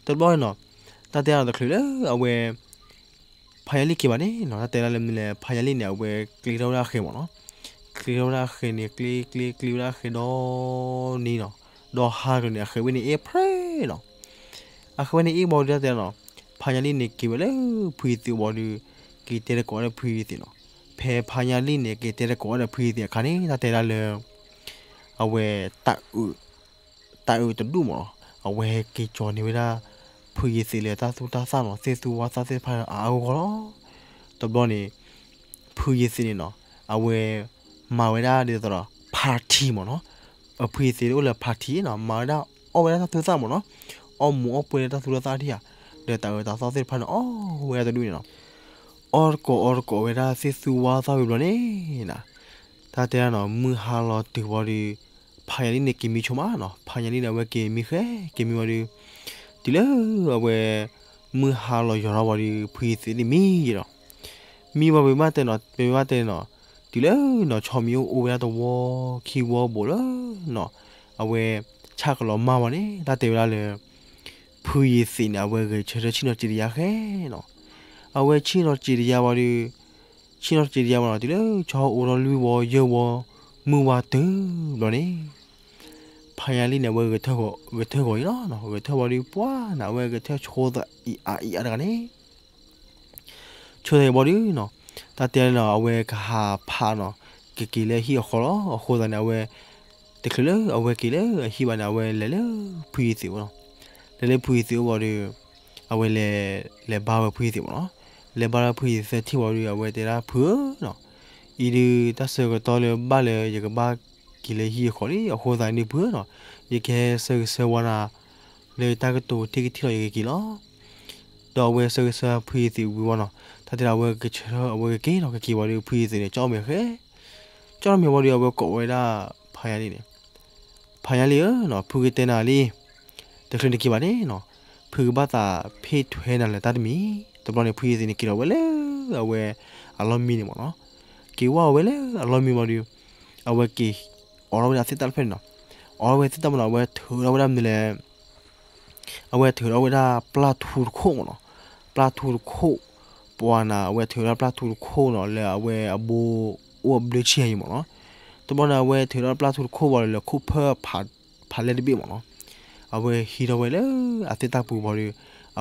တဘျီနီၤ, တၢ်တဲဒၣ်နီၤ တချုးလၢအဝဲ ဖါညါလံၣ်က့ၤဘၣ်န့ၣ်နီၤ, တၢ်တဲဒၣ်လၢမနုၤလဲၣ်, ဖါညါလံၣ်န့ၣ် အဝဲကျ့ထီၣ်ဝဲဒၣ်အဃဲမ့ၢ်နီၤ, ကျ့ထီၣ်ဝဲဒၣ်အဃဲန့ၣ် ကျ့ကျ့ကျ့ဝဲဒၣ်အဃဲဒီနံၤနီၤ, ဒီးဟါတနံၤန့ၣ် အဃဲဝဲန့ၣ်အ့ၣ်ဖျ့နီၤ. အဃဲဝဲန့ၣ်အ့ၣ်ဘၣ်ဒီးတၢ်တဲနီၤ, ဖါညါလံၣ်န့ၣ်က့ၤဝဲလၢဖုယ့ၤသ့းဘၣ်ဒီး က့ၤတဲတကိးဒီးဖုယ့ၤသ့းနီၤ. ဖဲဖါညါလံၣ်န့ၣ် က့ၤတဲတကိးဒီးဖုယ့ၤသ့းအခါန့ၣ် တၢ်တဲဒၣ်လၢ အဝဲ တၢ်အုးတဒူၣ်မ့ၢ်နီၤ, အဝဲက့ၤကၠီၤန့ၢ်ဝဲဒၣ် ဖုယ့ၤသ့းလၢတၢ်သူၣ်တၢ်သၣ်နီၤ, သ့ၣ်သူဝါသၣ်သ့ၣ်တဖၣ်အါအါဂီၢ်ဂီၢ်လီၤ. တဘျီန့ၣ် ဖုယ့ၤသ့းန့ၣ်နီၤ, အဝဲမၤဝဲဒၣ်ဒ်သိးဒီး party မ့ၢ်နီၤ, အဖုယ့ၤသ့းအိၣ်လၢ party နီၤ, မၤဝဲဒၣ် အီၣ်ဝဲဒၣ်တၢ်သူၣ်တၢ်သၣ်မ့ၢ်နီၤ, အီၣ်မူၤအီၣ်ပှဲၤလၢတၢ်သူၣ်တၢ်သၣ်ထံၣ်ဧါ, ဒီးတၢ်အၢတၢ်သီသ့ၣ်တဖၣ်န့ၣ် အီၣ်ဝဲဒၣ်တဒူၣ်န့ၣ်နီၤ, အီၣ်တကိးအီတကိးဝဲဒၣ်သ့ၣ်သူဝါသၣ်ဝံၤဘျီန့ၣ်နီၤ, တၢ်တဲဒၣ်နီၤ မုၢ်ဟါလီၤတုၤဝံၤဒီး ဖါညါလံၣ်န့ၣ်က့ၤမံဆိမးနီၤ, ဖါညါလံၣ်န့ၣ် အဝဲက့ၤမံဃဲ က့ၤမံဝံၤဒီး တုၤလၢအဝဲ မုၢ်ဟါလီၤယိာ်ထီၣ်ဝံၤဒီး ဖုယ့ၤသ့းန့ၣ်မံယဲလီၤ. မံဝံၤပမ့ၢ်တဲနီၤ, ပမ့ၢ်ဘၣ်တဲနီၤ, တုၤလၢနီၤ ဆီမံအိၣ်အိၣ်ဝဲဒၣ်တဝီခံဝီဘိးလၢနီၤ, အဝဲဆၣ်ကလီၤမၢ်ဝံၤန့ၣ် တၢ်တဲဝဲဒၣ်လၢ ဖုယ့ၤသ့းန့ၣ် အဝဲဂဲၤဆၢထၢၣ်ဆ့ၣ်နီၤစံးတယါဃဲနီၤ, အဝဲဆ့ၣ်နီၤစံးတယါဝံၤဒီး ဆ့ၣ်နီၤစံးတယါဝံၤနီၤ တုၤလၢဆီအိၣ်ထီၣ်လွံၢ်ဝီယဲၢ်ဝီ မုၢ်ဝါတုၤဘျီန့ၣ် ဖါညါလံၣ်န့ၣ် အဝဲဂဲၤထၢၣ်ဂီၤအံၤလီၤ. ဂဲၤထၢၣ်ဝံၤဒီး ပှၤန့ၣ် အဝဲဂဲၤထၢၣ်ဆိသးအံၤအါအံၤအါတဂၤန့ၣ် ဆိသးအံၤဘၣ်ဒီးနီၤ, တၢ်တဲန့ၣ်နီၤ အဝဲကဟးဖးနီၤ, ကက့ၤလၢဟံၣ်အဃီလီၤ. အဃိသတးန့ၣ် အဝဲ တချုးလၢအဝဲက့ၤလၢအဟံၣ်ဘၣ်န့ၣ် အဝဲလဲၤလၢဖုယ့ၤသံးအိၣ်နီၤ. လဲၤလၢဖုယ့ၤသံးအိၣ်ဘၣ်ဒီး အဝဲလဲၤ လဲၤဘါဝဲဖုယ့ၤသံးမ့ၢ်နီၤ. လဲၤဘါလၢဖုယ့ၤသံးသၢထံၣ်ဝံၤဒီး အဝဲတဲဒၣ် ဖုဧၢနီၤ, အံၤဒုး တၢ်ဆၢကတီၢ်လၢဘၣ်လၢယကဘၣ်က့ၤလၢဟံၣ်အဃီလံ, အဃိသတးန့ၣ် ဖုဧၢနီၤ, ယကဟဲဆၢဂ့ၤဆၢဝါနၤ လၢတၢ်ကတိၤထံၣ်ကထံၣ်လီၤ ယကက့ၤလီၤ. ဒီးအဝဲဆၢဂ့ၤဆၢဝါဖုယ့ၤသံးဝံၤဝံၤနီၤ, တၢ်တဲဒၣ်အဝဲကဆၢထၢၣ် အဝဲကက့ၤနီၤ, ကက့ၤဝံၤဒီး ဖုယ့ၤသံးန့ၣ် ကၠီၣ်မဲာ်ဃဲ, ကၠီၣ်မဲာ်ဝံၤဒီး အဝဲကိးဝဲဒၣ် ဖါညါလံၣ်န့ၣ်, ဖါညါလံၣ်ဧၢနီၤ, ဖုကတဲနၤလံ, တချုးနက့ၤဘၣ်န့ၣ်နီၤ, ဖုကဘၣ်သးဖ့ၣ်ထွဲနၤလၢတၢ်တမံၤ. တဘျီန့ၣ် ဖုယ့ၤသံးန့ၣ် က့ၤလီၤဝဲလၢအဝဲအလီၢ်မံန့ၣ်မ့ၢ်နီၤ. က့ၤဝဲဝဲလၢအလီၢ်မံဝံၤဒီး အဝဲက့ၤအိးထီၣ်ဝဲဒၣ်သ့ၣ်တၢ်တဖျၢၣ်န့ၣ်နီၤ. အိးထီၣ်ဝဲသ့ၣ်တၢ်မ့ၢ်နီၤ, အဝဲထုးထီၣ်ဝဲဒၣ်မနုၤလဲၣ် အဝဲထုးထီၣ်ဝဲဒၣ်ပျၢ်ထူတခိၣ်မ့ၢ်နီၤ. ပျၢ်ထူတခိၣ်, ပှၤနၤ အဝဲထုးထီၣ်ပျၢ်ထူတခိၣ်နီၤ လၢအဝဲအဘိအိၣ်အဘျၢဆံယံၤမ့ၢ်နီၤ. တဘျီန့ၣ် အဝဲထုးထီၣ်ပျၢ်ထူတခိၣ်ဝံၤဒီး လၢခိၣ်ဖၢၣ်ဖးလဲၢ်တဘ့ၣ်မ့ၢ်နီၤ. အဝဲဟံးထီၣ်ဝဲလၢအသ့ၣ်တၢ်ပူၤဘၣ်ဒီး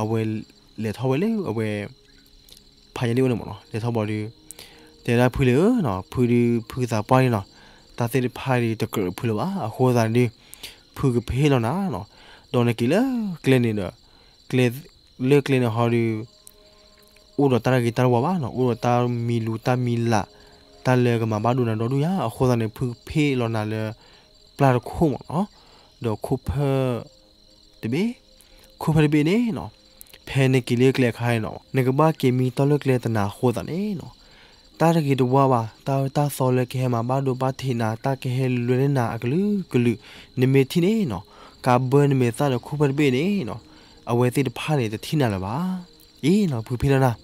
အဝဲလဲၤထီၣ်ဝဲလၢအဝဲ ဖါညါလံၣ်အိၣ်န့ၣ်မ့ၢ်နီၤ. လဲၤထီၣ်ဘၣ်ဒီး တဲဒၣ်ဖုလၢနီၤ, ဖုဒုးဖုသးပှၢ်လံနီၤ, တၢ်သ့ၣ်တဖၣ်ဒုးတကြၢးဖုလၢၤဘၣ်. အဃိသတးန့ၣ်ဒုး ဖုကဖ့ၣ်လီၤနၤနီၤ. ဒီးနက့ၤလၢကျဲန့ၣ်ဒီး ကျဲ လၢကျဲန့ၣ်ဟီဒုး အိၣ်ဒီးတၢ်တဂ့ၤတၢ်တဝါဘၣ်နီၤ, အိၣ်ဒီးတၢ်မံၤလူၤတၢ်မံၤလး, တၢ်လၢကမၤဘၣ်ဒိနၤဒီဒူၣ်ညါ. အဃိသတးန့ၣ် ဖုကဖ့ၣ်လီၤနၤလၢ ပျၢ်တခိၣ်မ့ၢ်နီၤ, ဒီးခိၣ်ဖၢၣ်တဘ့ၣ်, ခိၣ်ဖၢၣ်တဘ့ၣ်န့ၣ်နီၤ, ဖဲနက့ၤလၢကျဲအခါန့ၣ်နီၤ, နကဘၣ်က့ၤမံတီၢ်လၢကျဲတနၤအဃိသတးန့ၣ်နီၤ, တၢ်တဂ့ၤတဝါဘၣ်, တၢ်အၢတၢ်သီလၢကဟဲမၤဘၣ်ဒိဘၣ်ထံးနၤ, တၢ်ကဟဲလွဲန့ၢ်နၤအကလုာ်ကလုာ်, နမ့ၢ်ထံၣ်န့ၣ်နီၤ, ကးဘၢနမဲာ်သၣ်ဒီးခိၣ်ဖၢၣ်တဘ့ၣ်န့ၣ်နီၤ, အဝဲသ့ၣ်တဖၣ်န့ၣ် တထံၣ်နၤလၢၤဘၣ်. အ့နီၤ, ဖုဖ့ၣ်လီၤနၤ,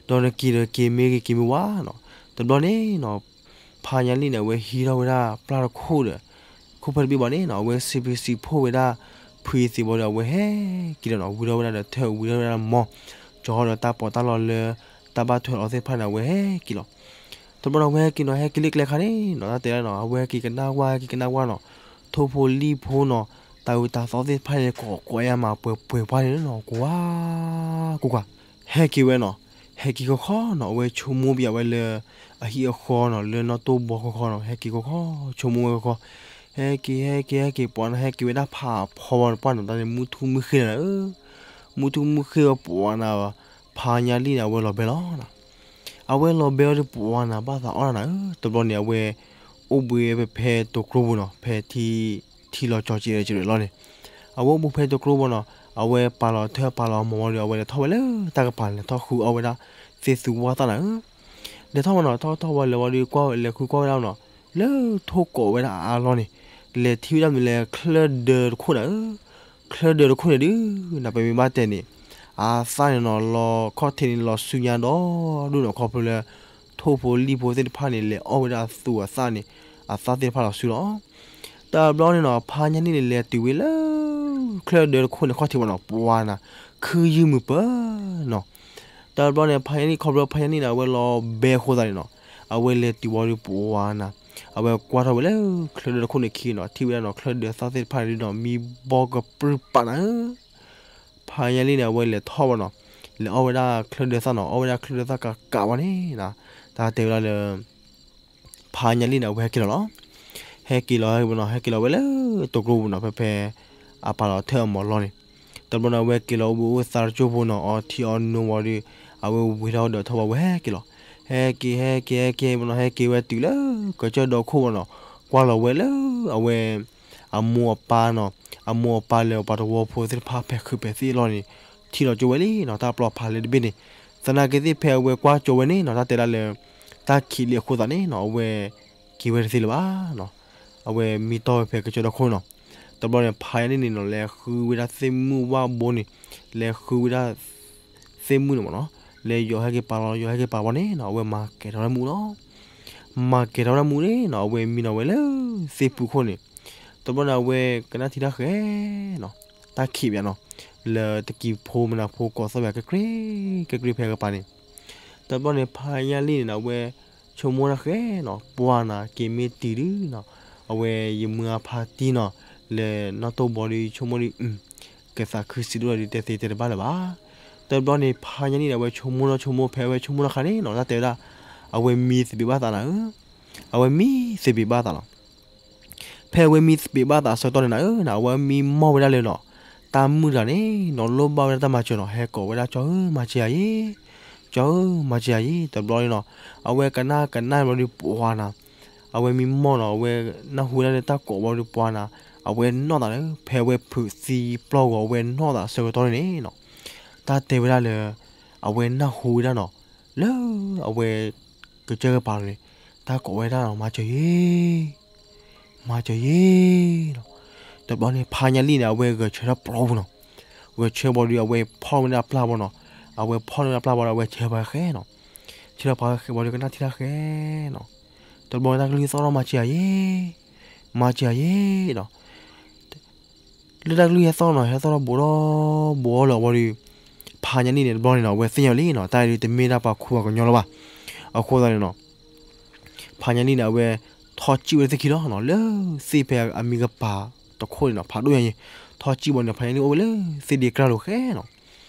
ဒီးနက့ၤဒီးက့ၤမ့ၢ်ဂ့ၤက့ၤမ့ၢ်ဝါနီၤ. တဘျီန့ၣ်နီၤ, ဖါညါလံၣ်န့ၣ် အဝဲဟံးထီၣ်ဝဲဒၣ်ပျၢ်တခိၣ်ဒီး ခိၣ်ဖၢၣ်တဘ့ၣ်ဘၣ်န့ၣ်နီၤ, အဝဲစံးဘျုးစံးဖှိၣ်ဝဲဒၣ် ဖုယ့ၤသံးဘၣ်ဒီး အဝဲဟဲက့ၤလီၤနီၤ. ဝံၤထီၣ်ဝဲဒၣ်ဒီးထၢၣ်, ဝံၤထီၣ်ဝဲဒၣ်ဒီးမီၤ, ကၠီထီၣ်ဒီးတၢ်ပီးတၢ်လီလၢ တၢ်ဘၣ်ထွဲလီၤသ့ၣ်တဖၣ်န့ၣ် အဝဲဟဲက့ၤလီၤ. တဘျီန့ၣ် အဝဲဟဲက့ၤနီၤ, ဟဲက့ၤလၢကျဲခါန့ၣ်နီၤ, တၢ်တဲဒၣ်နီၤ, အဝဲဟဲက့ၤကနၣ်ဝါ, ဟဲက့ၤကနၣ်ဝါနီၤ, ထိၣ်ဖိလံၣ်ဖိနီၤ, တၢ်အၢတၢ်သီသ့ၣ်တဖၣ်န့ၣ် ကိးကိးယါမးပှဲၤပှဲၤပှၢ်န့ၣ်နီၤ, ကွၢ်ကွၢ်ကွၢ် ဟဲက့ၤဝဲနီၤ, ဟဲက့ၤခီခီနီၤ, အဝဲဆိကမိၣ်ဘၣ်ဝဲလၢ အဟံၣ်အဃီနီၤ, လၢနီၣ်တိၢ်ဘီခီခီနီၤ, ဟဲက့ၤခီခီ, ဆိကမိၣ်ဝဲခီခီ, ဟဲက့ၤ ဟဲက့ၤ ဟဲက့ၤ ပှၤနီၤ, ဟဲက့ၤဝဲဒၣ်ဖးဖီဝဲတပှၢ်နီၤ, တၢ်န့ၣ်မုၢ်ထူၣ်မုၢ်ဃ့လီၤနၤဧၢ, မုၢ်ထူၣ်မုၢ်ဃ့ဝဲပှၤနီၤ, ဖါညါလံၣ်န့ၣ် အဝဲလီၤဘဲလီၤနီၤ. အဝဲလီၤဘဲဝဲဒီးပှၤနီၤ, ဘၣ်သးအီၣ်တၢ်နၤဧၢ. တဘျီန့ၣ် အဝဲ အိၣ်ဘှံးဝဲဖဲတိၤကျိပူၤနီၤ, ဖဲထံ ထံလီၤကၠီၤကဲးကဲးလီၤန့ၣ်, အဝဲအိၣ်ဘှံးဖဲတိၤကျိပူၤနီၤ, အဝဲပာ်လီၤထၢၣ်ပာ်လီၤမီၤဝံၤဒီး အဝဲလဲၤထီၣ်ဝဲလၢတၢ်ကပၤန့ၣ် လဲၤထီၣ်ဃုအီၣ်ဝဲဒၣ် သ့ၣ်သူဝၣ်သၣ်နၤဧၢ. လဲၤထီၣ်ဝဲနီၤ, ထီၣ်ထီၣ်ဝဲလဲၤဝံၤဒီး ကွၢ်လဲၤဃုကွၢ်ဝဲဒၣ်နီၤ, လၢထိၣ်ကိးဝဲဒၣ်အါအလီၢ်န့ၣ်, လဲၤထံၣ်ဝဲဒၣ်မနုၤလဲၣ်, ချၢၣ်ဒၢတခိၣ်နၤဧၢ. ချၢၣ်ဒၢတခိၣ်န့ၣ်ဒုး နပမ့ၢ်ဘၣ်တဲန့ၣ်, အသၣ်န့ၣ်နီၤ လီၤခီၣ်ထံးန့ၣ် လီၤဆူညါဒီဒူၣ်နီၤ, ခီဖျိလၢ ထိၣ်ဖိလံၣ်ဖိသ့ၣ်တဖၣ်န့ၣ် လဲၤအီၣ်ဝဲဒၣ်အသူၣ်အသၣ်န့ၣ်, အသၣ်သ့ၣ်တဖၣ်လီၤဆူလီၤ. တဘျီန့ၣ်နီၤ, ဖါညါလံၣ်န့ၣ် လဲၤတုၤဝဲလၢ ချၢၣ်ဒၢတခိၣ်န့ၣ်ခီၣ်ထံးဝဲနီၤ, ပှၤနီၤ, ခုယုၢ်မုာ်ပၢၤနီၤ. တဘျီန့ၣ် ဖါညါလံၣ် ခီဖျိဖါညါလံၣ်န့ၣ် အဝဲလီၤဘဲအဃိသတးန့ၣ်နီၤ, အဝဲလဲၤတုၤဝံၤဒီးပှၤနီၤ, အဝဲကွၢ်ထီၣ်ဝဲလၢ ချၢၣ်ဒၢတခိၣ်န့ၣ်ခံနီၤ, ထံၣ်ဝဲဒၣ်နီၤ ချၢၣ်ဒၢသၣ်သ့ၣ်တဖၣ်န့ၣ်ဒုးနီၤ မံဘီကပြုၢ်ပာ်နၤဧၢ. ဖါညါလံၣ်န့ၣ် အဝဲလဲၤထီၣ်ဝဲနီၤ, လဲၤအီၣ်ဝဲဒၣ်ချၢၣ်ဒၢသၣ်နီၤ, အီၣ်ဝဲဒၣ်ချၢၣ်ဒၢသၣ်ကးကးဝဲန့ၣ်, တၢ်တဲဝဲဒၣ်လၢ ဖါညါလံၣ်န့ၣ် အဝဲဟဲက့ၤလီၤလီၤ. ဟဲက့ၤလီၤဝဲနီၤ, ဟဲက့ၤလီၤဝဲလၢတိၤကျိပူၤနီၤ, ဖဲဖဲ အပာ်လီၤထၢၣ်အမီၤလီၢ်န့ၣ်, တဘျီန့ၣ် အဝဲက့ၤလီၤအိၣ်ဘှံးအိၣ်သါတစိၢ်ဖိနီၤ, အီထံအီနိဝံၤဒီး အဝဲဝံၤထီၣ်ဒီးထီၣ်ဝဲ အဝဲဟဲက့ၤလီၤ. ဟဲက့ၤ ဟဲက့ၤ ဟဲက့ၤဝဲနီၤ, ဟဲက့ၤဝဲတုၤလၢ ကစၢၢ်ဒီခိၣ်ဝဲနီၤ, ကွၢ်လီၤဝဲလၢ အဝဲ အမိၢ်အပၢ်နီၤ, အမိၢ်အပၢ်လၢပှၤတဝီဖိသ့ၣ်တဖၣ် ဖဲးဃုာ်ဖဲးသ့ၣ်အလီၢ်န့ၣ် ထံၣ်လီၤကၠိဝဲလံနီၤ, တၢ်ပျီဖးလဲၢ်တဘ့ၣ်န့ၣ်. သနာ်က့သ့ၣ် ဖဲအဝဲကွၢ်ကၠိဝဲန့ၣ်နီၤ, တၢ်တဲဒၣ်လၢ တၢ်ခံးလံအဃိသတးန့ၣ်နီၤ, အဝဲက့ၤဝဲတသ့လၢၤဘၣ်နီၤ. အဝဲမံတီၢ်ဝဲဖဲကစၢၢ်ဒီခိၣ်နီၤ. တဘျီန့ၣ် ဖါညါလံၣ်န့ၣ်နီၤ, လဲၤဃုဝဲဒၣ်သ့ၣ်မုၣ်ဝၣ်ဘိန့ၣ်, လဲၤဃုဝဲဒၣ် သ့ၣ်မုၣ်န့ၣ်မ့ၢ်နီၤ, လဲၤယီၤဟဲက့ၤပာ်လီၤ ယီၤဟဲက့ၤပာ်ဝဲန့ၣ်နီၤ, အဝဲမၤကဲၤထီၣ်ဝဲဒၣ်မူနီၤ. မၤကဲၤထီၣ်ဝဲဒၣ်မူန့ၣ်နီၤ, အဝဲမံနီၤဝဲလၢသ့ၣ်ပူၤခိၣ်န့ၣ်. တဘျီန့ၣ် အဝဲကနၣ်ထံတၢ်ဃဲနီၤ, တၢ်ခံးပၠးနီၤ, လၢတကံၤဖိမနၤဖိကိးသီၣ်ပၠး ကဲကြ့ ကဲကြ့ဖဲကပၤန့ၣ်. တဘျီန့ၣ် ဖါညါလံၣ်န့ၣ်နီၤ, အဝဲဆိကမိၣ်တၢ်ဃဲနီၤ, ပှၤနီၤ က့ၤမ့ၢ်တုၤဒုနီၤ, အဝဲယမုၢ်အဖါတံၢ်နီၤ, လဲၤနီၣ်တိၢ်ဘီဒီး ဆိကမိၣ်ဒီး ကသးခုစံးဒိၣ်ဒီး တဲသ့တဲတဘၣ်လၢၤဘၣ်. တဘျီန့ၣ် ဖါညါလံၣ်န့ၣ် အဝဲဆိကမိၣ်နီၢ်ဆိကမိၣ် ဖဲအဝဲဆိကမိၣ်နီၢ်ခါန့ၣ်နီၤ တၢ်တဲဝဲဒၣ် အဝဲမံသပ့ၤဘၣ်သးနၤဧၢ, အဝဲမံသပ့ၤဘၣ်သးလီၤ. ဖဲအဝဲမံသပ့ၤဘၣ်သးအဆၢကတီၢ်န့ၣ်နၤဧၢ, အဝဲမံမီၢ်ဝဲဒၣ်လၢနီၤ တၢ်မုၣ်တဂၤန့ၣ်နီၤ လိၣ်ဘၣ်ဝဲဒၣ်တၢ်မၤစၢၤနီၤ ဟဲကိးဝဲဒၣ် ကၠီဧၢ မၤစၢၤယၤယ့, ကၠီဧၢ မၤစၢၤယၤယ့. တဘျီန့ၣ်နီၤ အဝဲကနၣ်ကနၣ်ဘျီဒီးပှၤနၤ အဝဲမံမီၢ်နီၤ အဝဲနၢ်ဟူဝဲဒၣ်လၢတၢ်ကိးဘျီဒီးပှၤနၤ အဝဲနီၢ်သးလၢ ဖဲအဝဲဖုးသံပျီၢ်ဂီၤ အဝဲနီၢ်သးအဆၢကတီၢ်န့ၣ်နီၤ တၢ်တဲဝဲဒၣ်လၢ အဝဲနၢ်ဟူဝဲဒၣ်နီၤ လၢအဝဲ ကစၢၢ်ကပၤန့ၣ် တၢ်ကိးဝဲဒၣ်နီၤ မၤစၢၤယ့ မၤစၢၤယ့နီၤ. တဘျီန့ၣ် ဖါညါလံၣ်န့ၣ် အဝဲဂဲၤဆၢထၢၣ်ပျီပူၤနီၤ, ဂဲၤဆၢဘျီဒီး အဝဲဖီၣ်ဝဲဒၣ်ပျၢ်ဘီနီၤ, အဝဲဖီၣ်ဝဲဒၣ်ပျၢ်ဘီဒီး အဝဲဆဲးပှၤဃဲနီၤ, ဆဲးလီၤပှၤဃဲဘျီဒီး ကနၣ်ထံၣ်တၢ်ဃဲနီၤ. တဘျီန့ၣ် တၢ်ကလုၢ်သီၣ်ထီၣ်မၤစၢၤယ့, မၤစၢၤယ့နီၤ. လၢတၢ်ကလုၢ်ဟဲသီၣ်နီၤ ဟဲသီၣ်ထီၣ်ဘူးဒီးဘူးအီၤလၢအဝဲဒီး ဖါညါလံၣ်န့ၣ် တဘျီန့ၣ်နီၤ အဝဲသ့ၣ်ညါလံနီၤ တၢ်အံၤဒုးတမ့ၢ်ဒၣ်ပှၤခူပှၤကညီလၢၤဘၣ်. အဃိသတးန့ၣ်နီၤ ဖါညါလံၣ်န့ၣ် အဝဲထီၣ်ကံၣ်ဝဲလၢသ့ၣ်ခံလီၤနီၤ, လၢသ့ၣ်ဖဲအမံကပၤတခိၣ်န့ၣ်နီၤ ဖးဒိၣ်ညါအံၤ, ထီၣ်ကံၣ်ဘၣ်န့ၣ် ဖါညါလံၣ်အိၣ်ဝဲလၢသ့ၣ်ဒ့ကျါလိၤဃဲနီၤ.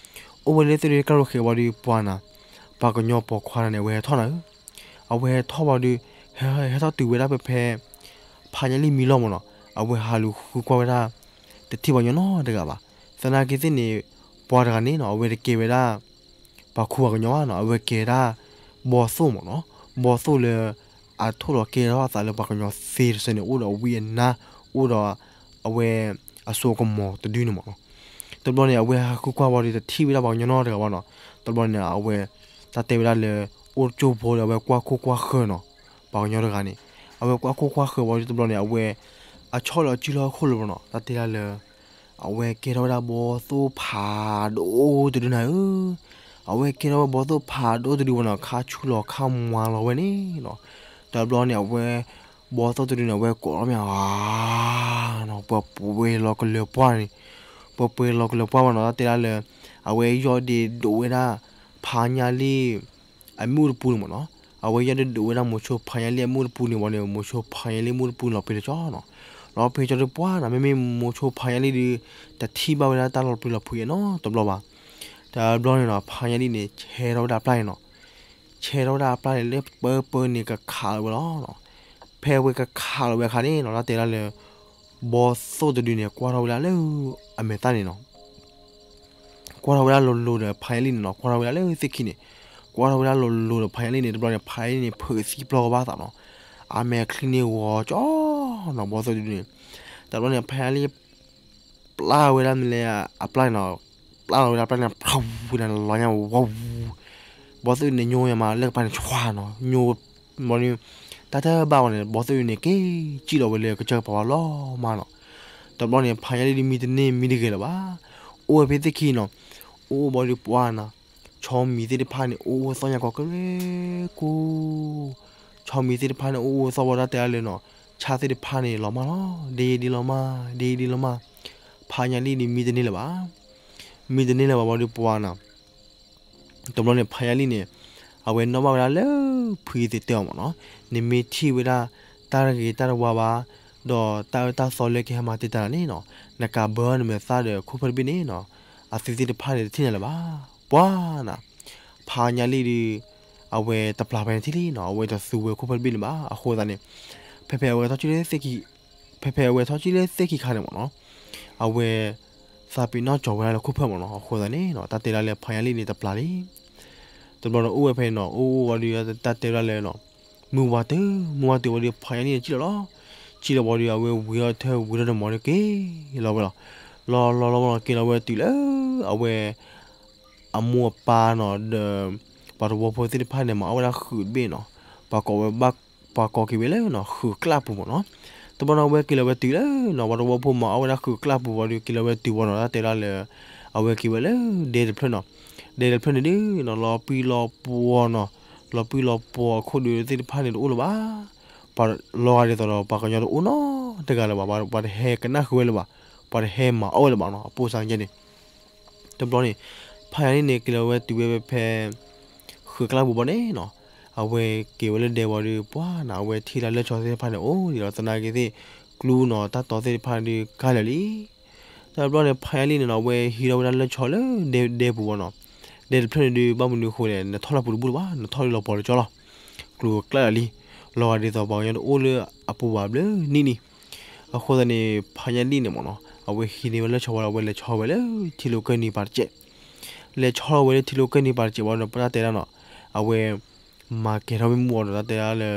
အိၣ်ဝဲလၢသ့ၣ်ဒ့ကျါလိၤဃဲဝံၤဒီးပှၤနၤ, ပှၤကညီပိာ်ခွါနၤန့ၣ် အဝဲဟဲထီၣ်နၤဧၢ, အဝဲဟဲထီၣ်ဝံၤဒီး ဟဲ ဟဲထီၣ်တုၤဝဲဒၣ်ဖဲဖဲ ဖါညါလံၣ်မံလီၢ်မးနီၤ, အဝဲဟးလူၤဃုကွၢ်ဝဲဒၣ် တထံၣ်ပှၤကညီနီတဂၤဘၣ်. သနာ်က့သ့ၣ်န့ၣ် ပှၤတဂၤန့ၣ်နီၤ အဝဲတကဲဝဲဒၣ် ပှၤခူပှၤကညီဘၣ်နီၤ, အဝဲကဲဒၣ် ဘီသိၣ်မးနီၤ, ဘီသိၣ်လၢ အထိၣ်လီၤကဲထီၣ်အသးလၢပှၤကညီသ့တစဲးန့ၣ် အိၣ်ဒီးဝံအနါ, အိၣ်ဒီးအဝဲအစိအကမီၤတဒုန့ၣ်မးနီၤ. တဘျီန့ၣ် အဝဲဟးဃုကွၢ်ဝံၤဒီး တထံၣ်ဝဲဒၣ်ပှၤကညီနီတဂၤဘၣ်နီၤ. တဘျီန့ၣ် အဝဲ တၢ်တဲဝဲဒၣ်လၢ အိၣ်ကၠိဖိဒီး အဝဲကွၢ်ခိၣ်ကွၢ်ဃၢၤနီၤ, ပှၤကညီတဂၤန့ၣ် အဝဲကွၢ်ခိၣ်ကွၢ်ဃၢၤဝံၤဒီး တဘျီန့ၣ် အဝဲ အဆီၣ်လီၤအစုလီၤအခိၣ်လၢၤဘၣ်နီၤ, တၢ်တဲဒၣ်လၢ အဝဲကဲထီၣ်ဝဲဒၣ်ဘီသိၣ်ဖးဒိၣ်တဒုနၤဧၢ, အဝဲကဲထီၣ်ဝဲဘီသိၣ်ဖးဒိၣ်တဒုဘၣ်နီၤ, ခါဆူၣ်လီၤခါမွၤလီၤဝဲန့ၣ်နီၤ. တဘျီန့ၣ် အဝဲ ဘီသိၣ်တဒုန့ၣ် အဝဲကိးထီၣ်မး နီၤ, ပှၤပှဲၤလီၤကလၢၤပှၢ်န့ၣ်, ပှၤပှဲၤလီၤကလၢၤပှၢ်ဘၣ်နီၤ, တၢ်တဲဒၣ်လၢ အဝဲယီၢ်ဒ့ဒိးဝဲဒၣ် ဖါညါလံၣ် အမ့ၣ်အူတပူၤန့ၣ်မးနီၤ, အဝဲယီၢ်ဒ့ဒိးဝဲဒၣ်မိၤဆိဖါညါလံၣ်အမ့ၣ်အူတပူၤန့ၣ်ဝံၤန့ၣ် မိၤဆိဖါညါလံၣ်အမ့ၣ်အူတပူၤန့ၣ် လီၤပှ့ၤတကၠီနီၤ, လီၤပှ့ၤတကၠီဒီးပှၤနီၤ, မ့မ့ၢ်မိၤဆိဖါညါလံၣ်ဒုး တထံၣ်ဘၣ်ဝဲဒၣ်တၢ်လီၤပျံၤလီၤဖုးအံၤနီတဘျီဘၣ်. တဘျီန့ၣ်နီၤ ဖါညါလံၣ်န့ၣ် ဆဲးထီၣ်ဝဲဒၣ်အပျၢ်န့ၣ်နီၤ, ဆဲးထီၣ်ဝဲဒၣ်အပျၢ်န့ၣ် လၢပၢပၢန့ၣ် ကခးလီၤဝဲလီၤ. ဖဲအဝဲကခးလီၤဝဲအခါန့ၣ်နီၤ တၢ်တဲဒၣ်လၢ ဘီသိၣ်တဒုန့ၣ် ကွၢ်ထီၣ်ဝဲဒၣ်လၢ အမဲာ်သၣ်န့ၣ်နီၤ ကွၢ်ထီၣ်ဝဲဒၣ်လိၤလိၤဒီးဖါညါလံၣ်န့ၣ်နီၤ, ကွၢ်ထီၣ်ဝဲဒၣ်လၢသ့ၣ်ခံန့ၣ်, ကွၢ်ထီၣ်ဝဲဒၣ်လိၤလိၤဒီးဖါညါလံၣ်န့ၣ် တဘျီန့ၣ် ဖါညါလံၣ်န့ၣ် ဖုးသံပျီၢ်ကဘၣ်သးနီၤ, အမဲာ်ချံန့ၣ်ဂီၤကၠီနီၤ ဘီသိၣ်တဒုန့ၣ်, တဘျီန့ၣ် ဖါညါလံၣ် ပျၢ်ဝဲဒၣ်မ့ၢ်လဲၣ် အပျၢ်န့ၣ်နီၤ, ပျၢ်လီၤဝဲဒၣ်အပျၢ်န့ၣ် ဖးဝူၤန့ၣ် လီၤညါဝီၤဝူၤ, ဘီသိၣ်န့ၣ် ညိယမးလၢကပၤန့ၣ် ဆွါနီၤ, ညိ ဘီန့ၣ် တၢ်တဘၣ်ဝဲန့ၣ် ဘီသိၣ်န့ၣ် က့ၤကံၣ်လီၤဝဲလၢကစၢၢ်ကပၤဝဲလီၤမးနီၤ. တဘျီန့ၣ် ဖါညါလံၣ်ဒုးမံတန့ၢ်မံတဂ့ၤလၢၤဘၣ်. အိၣ်ဝဲဖဲသ့ၣ်ခံနီၤ, အိၣ်ဘီဒုးပှၢ်နၤ, ဆီမံၤသ့ၣ်တဖၣ်န့ၣ် အိၣ်ဝဲသီၣ်ညါကီးကရဲၣ်ကိၢ်, ဆီမံၤသ့ၣ်တဖၣ်န့ၣ် အိၣ်ဝဲသီၣ်ဘီဒၣ်တဲဒၣ်လၢနီၤ, ဆၣ်သ့ၣ်တဖၣ်န့ၣ် လီၤမၢ်လီၤ, ဒ့ဒ့လီၤမၢ်, ဒ့ဒ့လီၤမၢ်, ဖါညါလံၣ်ဒုးမံတန့ၢ်လၢၤဘၣ်. မံတန့ၢ်လၢၤဘၣ်ဘီဒုးပှၢ်နၤ တဘျီန့ၣ် ဖါညါလံၣ်န့ၣ် အဝဲနီၣ်ဘၣ်ဝဲဒၣ်လၢဖုသ့ၣ်တဲအီၤမးနီၤ, နမ့ၢ်ထံၣ်ဝဲဒၣ် တၢ်တဂ့ၤတၢ်တဝါဘၣ်, ဒီးတၢ်အၢတၢ်သီလၢကဟဲမၤတ့ၢ်တၢ်န့ၣ်နီၤ, နကးဘၢနမဲာ်သၣ်ဒီးခိၣ်ဖၢၣ်တဘ့ၣ်န့ၣ်နီၤ, အသုသ့ၣ်တဖၣ်န့ၣ် တထံၣ်နၤလၢၤဘၣ်. ပှၢ်နၤ ဖါညါလံၣ်ဒုး အဝဲတပျၢ်ဖဲန့ၣ်ထံၣ်လံနီၤ, အဝဲတသူဝဲခိၣ်ဖၢၣ်တဘ့ၣ်န့ၣ်ဘၣ်. အဃိသတးန့ၣ် ဖဲဖဲအဝဲထီၣ်ကံၣ်လၢသ့ၣ်ခံ ဖဲဖဲအဝဲထီၣ်ကံၣ်လၢသ့ၣ်ခံခါန့ၣ်မးနီၤ, အဝဲ သးပ့ၤနီၣ်ကၠီၤဝဲဒၣ်လၢခိၣ်ဖၢၣ်မးနီၤ. အဃိသတးန့ၣ်နီၤ တၢ်တဲဒၣ်လၢဖါညါလံၣ်န့ၣ်တပျၢ်လံ. တဘျီန့ၣ်အိၣ်ဝဲဖဲန့ၣ်နီၤ, အိၣ်အိၣ်ဝံၤဒီး တၢ်တဲဝဲဒၣ်လၢနီၤ, မုၢ်ဝါတုၤ မုၢ်ဝါတုၤဝံၤဒီး ဖါညါလံၣ်န့ၣ်ကံၣ်လီၤလီၤ. ကံၣ်လီၤဝံၤဒီး အဝဲဝံၤဒီးတမီၤဒီးက့ၤလီၤဝဲလီၤ. လီၤလီၤလီၤမးနီၤ က့ၤလီၤဝဲတုၤလၢ အဝဲ အမိၢ်အပၢ်နီၤ ဒီး ပှၤသဝီဖိသ့ၣ်တဖၣ်န့ၣ် မၤအီၣ်ဝဲဒၣ်ဃုာ်တဘ့ၣ်နီၤ, ပှၤကိးဝဲဘၣ် ပှၤကိးက့ၤဝဲလၢနီၤ ဃုာ်ကျၢ်ပူၤမးနီၤ. တဘျီန့ၣ် အဝဲက့ၤလီၤဝဲတုၤလၢနီၤ ပှၤသဝီဖိမၤအီၣ်ဝဲဒၣ်ဃုာ်ကျၢ်ပူၤဝံၤဒီး က့ၤလီၤဝဲတုၤဝံၤနီၤ တၢ်တဲဒၣ်လၢ အဝဲက့ၤဝဲလၢဒဲတဖျၢၣ်နီၤ, ဒဲတဖျၢၣ်န့ၣ်ဒုးနီၤ လီၤပံၣ်လီၤပှီၤနီၤ, လီၤပံၣ်လီၤပှီၤအခိၣ်ဒုးသ့ၣ်တဖၣ်န့ၣ်တအိၣ်လၢၤဘၣ်. ပှၤလီၤဂာ်ဒ်သိးဒီး ပှၤကညီတအိၣ်နီတဂၤလၢၤဘၣ်, ပှၤတဟဲကနၣ်ဃုာ်ဝဲလၢၤဘၣ်, ပှၤတဟဲမၤအီၣ်ဝဲလၢၤဘၣ်နီၤ အပိၢ်စါကဲန့ၣ် တဘျီန့ၣ် ဖါညါလံၣ်န့ၣ် က့ၤလီၤဝဲတုၤဝဲဖဲ ဃုာ်ကျၢ်ပူၤဘၣ်န့ၣ်နီၤ, အဝဲက့ၤဝဲလၢဒဲဝံၤဒီး ပှၢ်နၤ အဝဲထံၣ်လၢလၢၢ်ဆီသ့ၣ်တဖၣ်န့ၣ် အိၣ်ဒံးလီၤ သနာ်က့သ့ၣ် ကျူနီၤ တၢ်တီသ့ၣ်တဖၣ်ဒုးကၢ်လၢာ်လံ. တဘျီန့ၣ် ဖါညါလံၣ်န့ၣ်နီၤ အဝဲဟံးထီၣ်ဝဲဒၣ်လၢၢ်ဆီလၢဒဲဒဲပူၤဘၣ်နီၤ, ဒဲတဖျၢၣ်န့ၣ်ဒုး ဘၣ်မနုၤအဃိလဲၣ်, နထီၣ်လၢပူၤတဘူၣ်လၢၤဘၣ်, နထီၣ်လၢလီၤပီၤလၢကၠီလီၤ. ကျိၤကျါလံ, လီၤဂာ်ဒ်သိးပှၤကညီတအိၣ်လၢအပူၤဘၣ်ဘျုးနံၣ်နံၣ်. အဃိသတးန့ၣ် ဖါညါလံၣ်န့ၣ်မ့ၢ်နီၤ, အဝဲဟံးန့ၢ်ဝဲလၢဆီဝါဒီး အဝဲလဲၤဆီဝဲလၢထံကျိကၢၢ်နံၤပၤတစဲး. လဲၤဆီဝဲလၢထံကျိကၢၢ်နံၤပၤတစဲးဝံၤဒီး ပတၢ်တဲဒၣ်နီၤ, အဝဲ မၤကဲၤထီၣ်မ့ၢ်မူအီၤဒီး တၢ်တဲဒၣ်လၢ